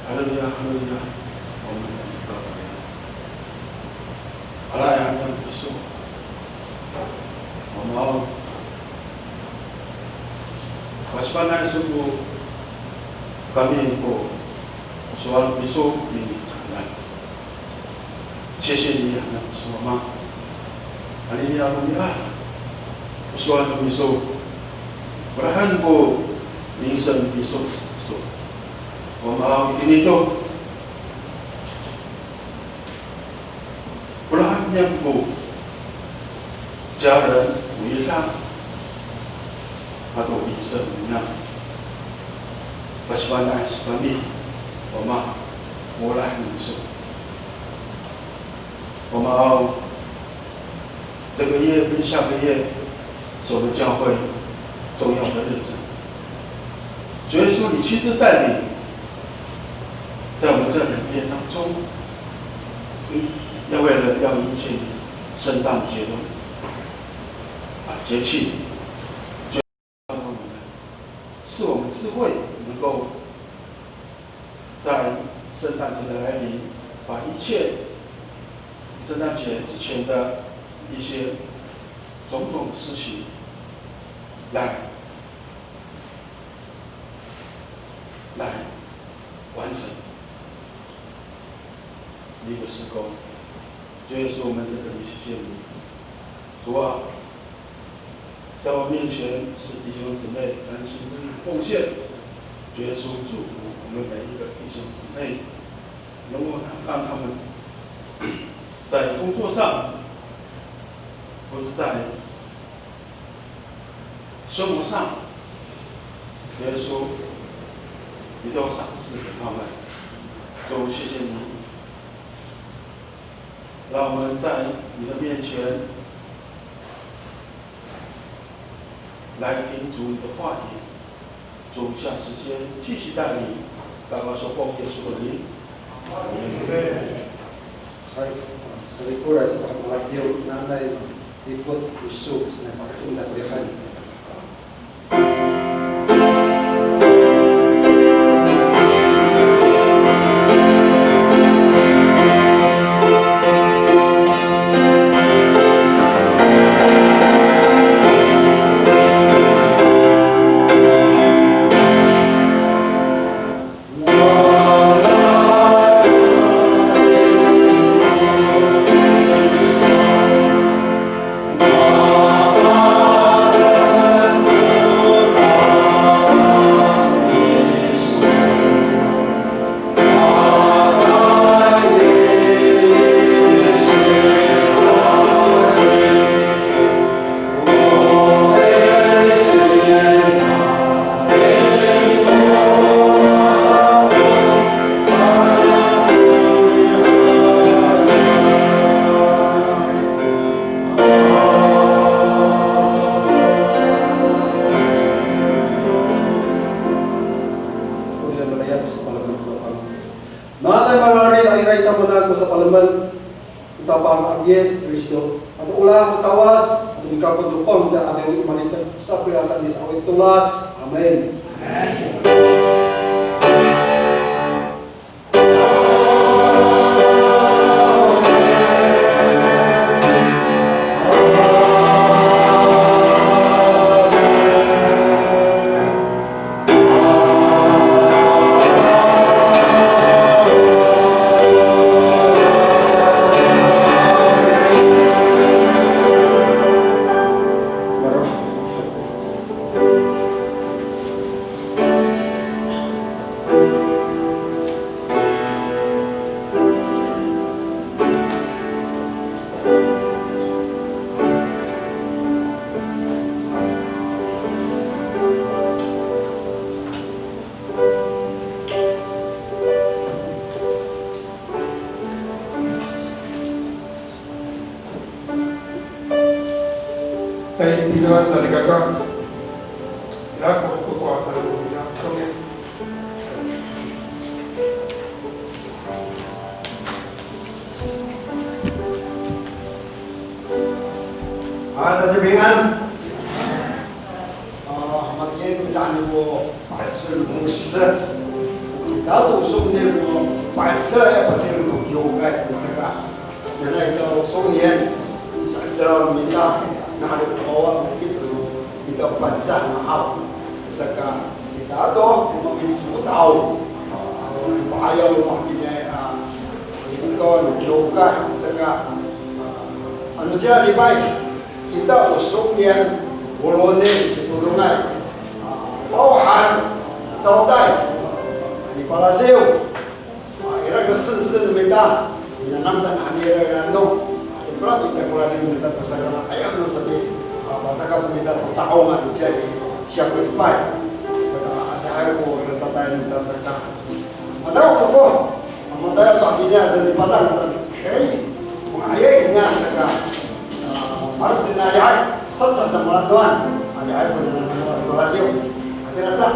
Haleluya, haleluya. Amin. Ala ya, ya, iso. Mama. Pasifana'ay iso ko kami ko sowal iso i. 谢谢你啊，说妈。Anini ako ni a, sowal no miso. Olahan ko minsan miso, so. Wama itini to. Olahan niya ko 家人 ko ita. Ato minsan niya. Pasifana'ay sa kami, Wama, olahan miso. 我们哦，这个月跟下个月是我们教会重要的日子。主耶稣，你亲自带领，在我们这两个月当中，要为了要迎接你圣诞节的啊节庆，就让我们赐我们智慧，能够在圣诞节的来临，把一切圣诞节之前的一些种种的事情来，来完成你的事工。主耶稣，我们在这里谢谢你。主啊，在我面前是弟兄姊妹甘心乐意奉献。主耶稣，祝福我们每一个弟兄姊妹，能够让他们在工作上或是在生活上，耶稣，你都赏赐给他们。主，谢谢你，让我们在你的面前来听主你的话语。主，下时间继续带领，祷告是奉耶稣的名。阿门。Hay, salikora sa ko radiw, nanay Ipot iso, sa pakacomod a koriyahan. Nanay mararid a ira i tamanan ko sapalemed, o Tapang a Yis Kristo, ato olah no Kawas, ato mikapot to fangcal a 'Adingo i Maliket, sapaliyasan i sa'osi tolas. Amin. 哎，平安，salikaka. Ira ko hakokowa, salikaka. 好，大家平安。 A, matini to itini ko pa'icel no miso. Kita to songilin ko pa'icel a patireng to kiwkay saka. Nanay to songilin, sa'icel no mita, na 'ada ko wawa no mita, mita Pangcah no haw. Saka kita to mamisotaw. A, pa'ayaw no matini, a, mita no kiwkay saka. A, ano ciya lipay. Kita o songilin, o lonin, citodongay, a, 包含 cawday, a, nipaladiw, a, ira ko sensen no mita, minanam ta nani ira ira no, a, ipala kita ko ladiw no mita to saka, aya no sapi, a, pacakat no mita to ta'ong a no ciya i, siya ko lipay. Saka, a, adihay ko ira tatayal no mita saka. Mataw ko ko, mataw to itini a saan i Padang saan. Hay, manga'ayay itini a saka, a, maherek itini a ayay, saan to a tamdaw no mita, adihay ko itini a tamdaw no mita, adihay ko itini a tamdaw no mita.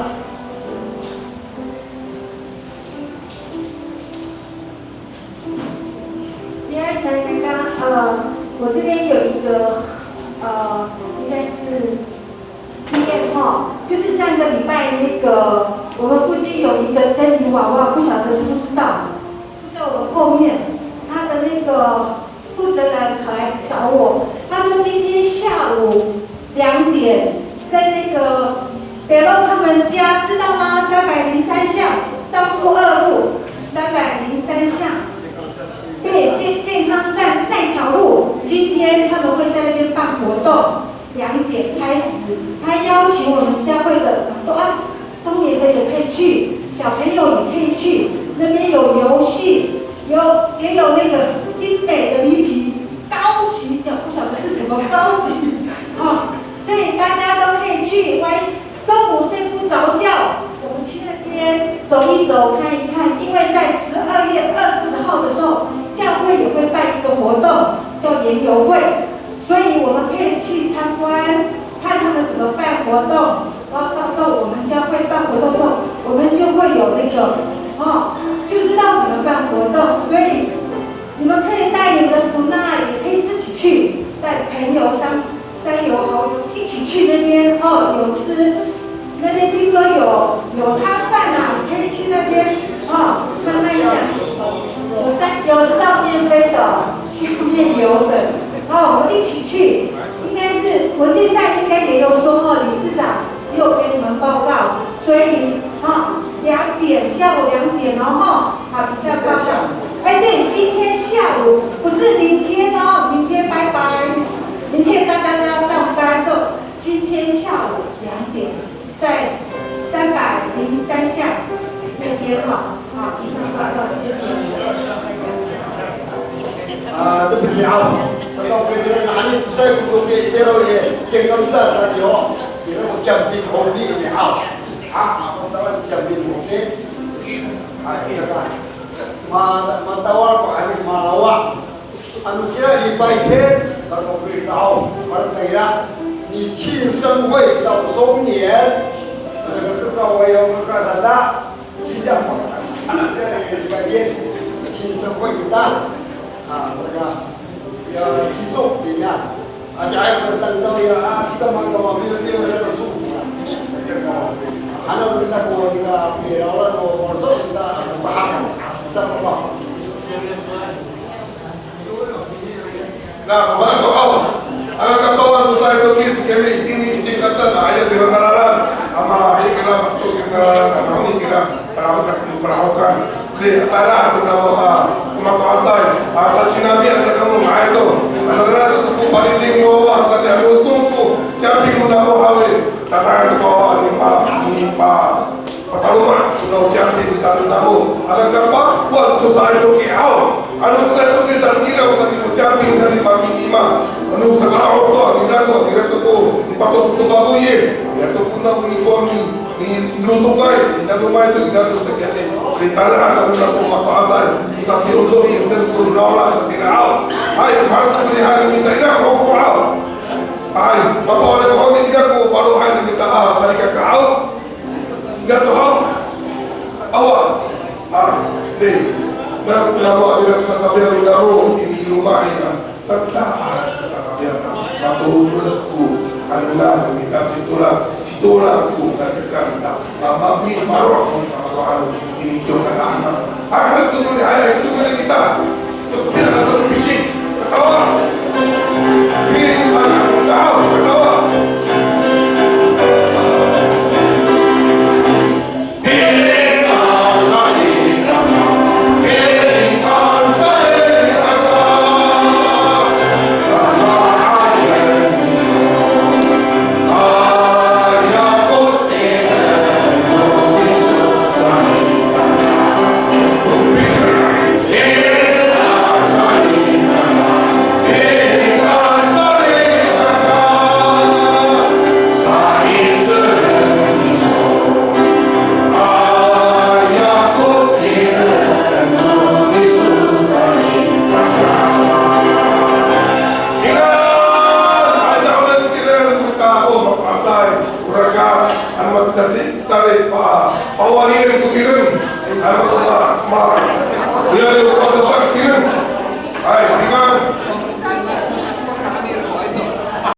平安，小朋友，呃，我这边有一个，呃，应该是 经验哈，就是上个礼拜那个，我们附近有一个森林娃娃，不晓得知不知道，就在我们后面，他的那个负责人跑来找我，他说今天下午两点在那个北洛他们家，知道吗？三百零三巷，樟树二路三百零三巷，对，健健康站那条路，今天他们会在那边办活动。 两点开始，他邀请我们教会的 Toas 松年会也可以去，小朋友也可以去，那边有游戏，有也有那个精美的礼品，高级奖，不晓得是什么。好高级，哈，所以大家都可以去，万一中午睡不着觉，我们去那边走一走，看一看，因为在十二月二十号的时候，教会也会办一个活动，叫研游会，所以我们可以去参观，看他们怎么办活动。然后到时候我们教会办活动的时候，我们就会有那个，哦，就知道怎么办活动。所以你们可以带你们的 Suna，也可以自己去，带朋友、三三友好友一起去那边，哦，有吃，那边听说有有摊贩啊，可以去那边，哦，慢慢想。有三有上面飞的，下面游的，哦，我们一起去。应该是文健站应该也有说，哦，理事长也有跟你们报告，所以，哦，两点，下午两点哦，哈，好，比赛报告。哎，对，今天下午，不是明天哦，明天拜拜，明天大家都要上班，所以今天下午两点，在三百零三巷那边哈，好，以上报告，谢谢。 啊，对不起啊，刚刚回来哪里不在工作，别别了也健康站那里哦，你那个奖品红利你好，啊，我找你奖品红利，哎，这个，ma matawal ko ani malawa, ano sila 礼拜天, kako pitaw, para tayra, 你庆生会到松年, 这个各位有各个的。 Sila makatasan a cinsepoy kita. A, mereka, ya, sisok nira. Adihay ko tatangdaw ya, a, sila makamapiyo-piyo nira soko. Hanaw kita ko nira pirawlan no, so kita paham. Sa pa. Na, mama to awa. Aka kapawan to sa ito kids kami itini i Cingkacan, aya tira ngaranan. Ama, aya kira to kira ngaranan, sa moni kira, parahokan, parahokan. Di, tara, to namo, a, mato'asay. A, sa sinami, asa kamo, nga'ay to. Ano kira to ko paliding no, a, sa di, ano, songko, camping no namo haw i. Tara, to ko, a, ni ma, ni ma. Pataloma' to no camping sa to namo. Aka kapawan to sa ito kiaw. Ano sa ito ki sa nira, sa ni ko camping, sa ni paminima. Ano sa ka'aw to, nira to, nira to ko, nipacok to kakoye. Nira to ko na ko ni ko ni, ni, nilotokay, ni namo may to, nira to sa kiya ni. Ritara, ano na ko mato'asay. Sa piyoto, nira to nawla, sa tiraaw. Hay, mahal to ni hay, ni tayra, ko ko aw. Hay, mapawala ko ni nira ko, paro hay, ni kita, a, sa ika kaaw. Nira to haw. Awa. A, ni. Na, namo nira sa kapiya namo, ini loma' nira. Tata, a, sa kapiya na. Matomes ko, ano na, ni kasi tola, tola ko sa kekang na. Mama mi, maro' ko, maro' ano, ini kiyo ka na. Ay, hay, to, to, ay, to, to, kita. Tali pa, pawaliren ko tireng. Ano, ma,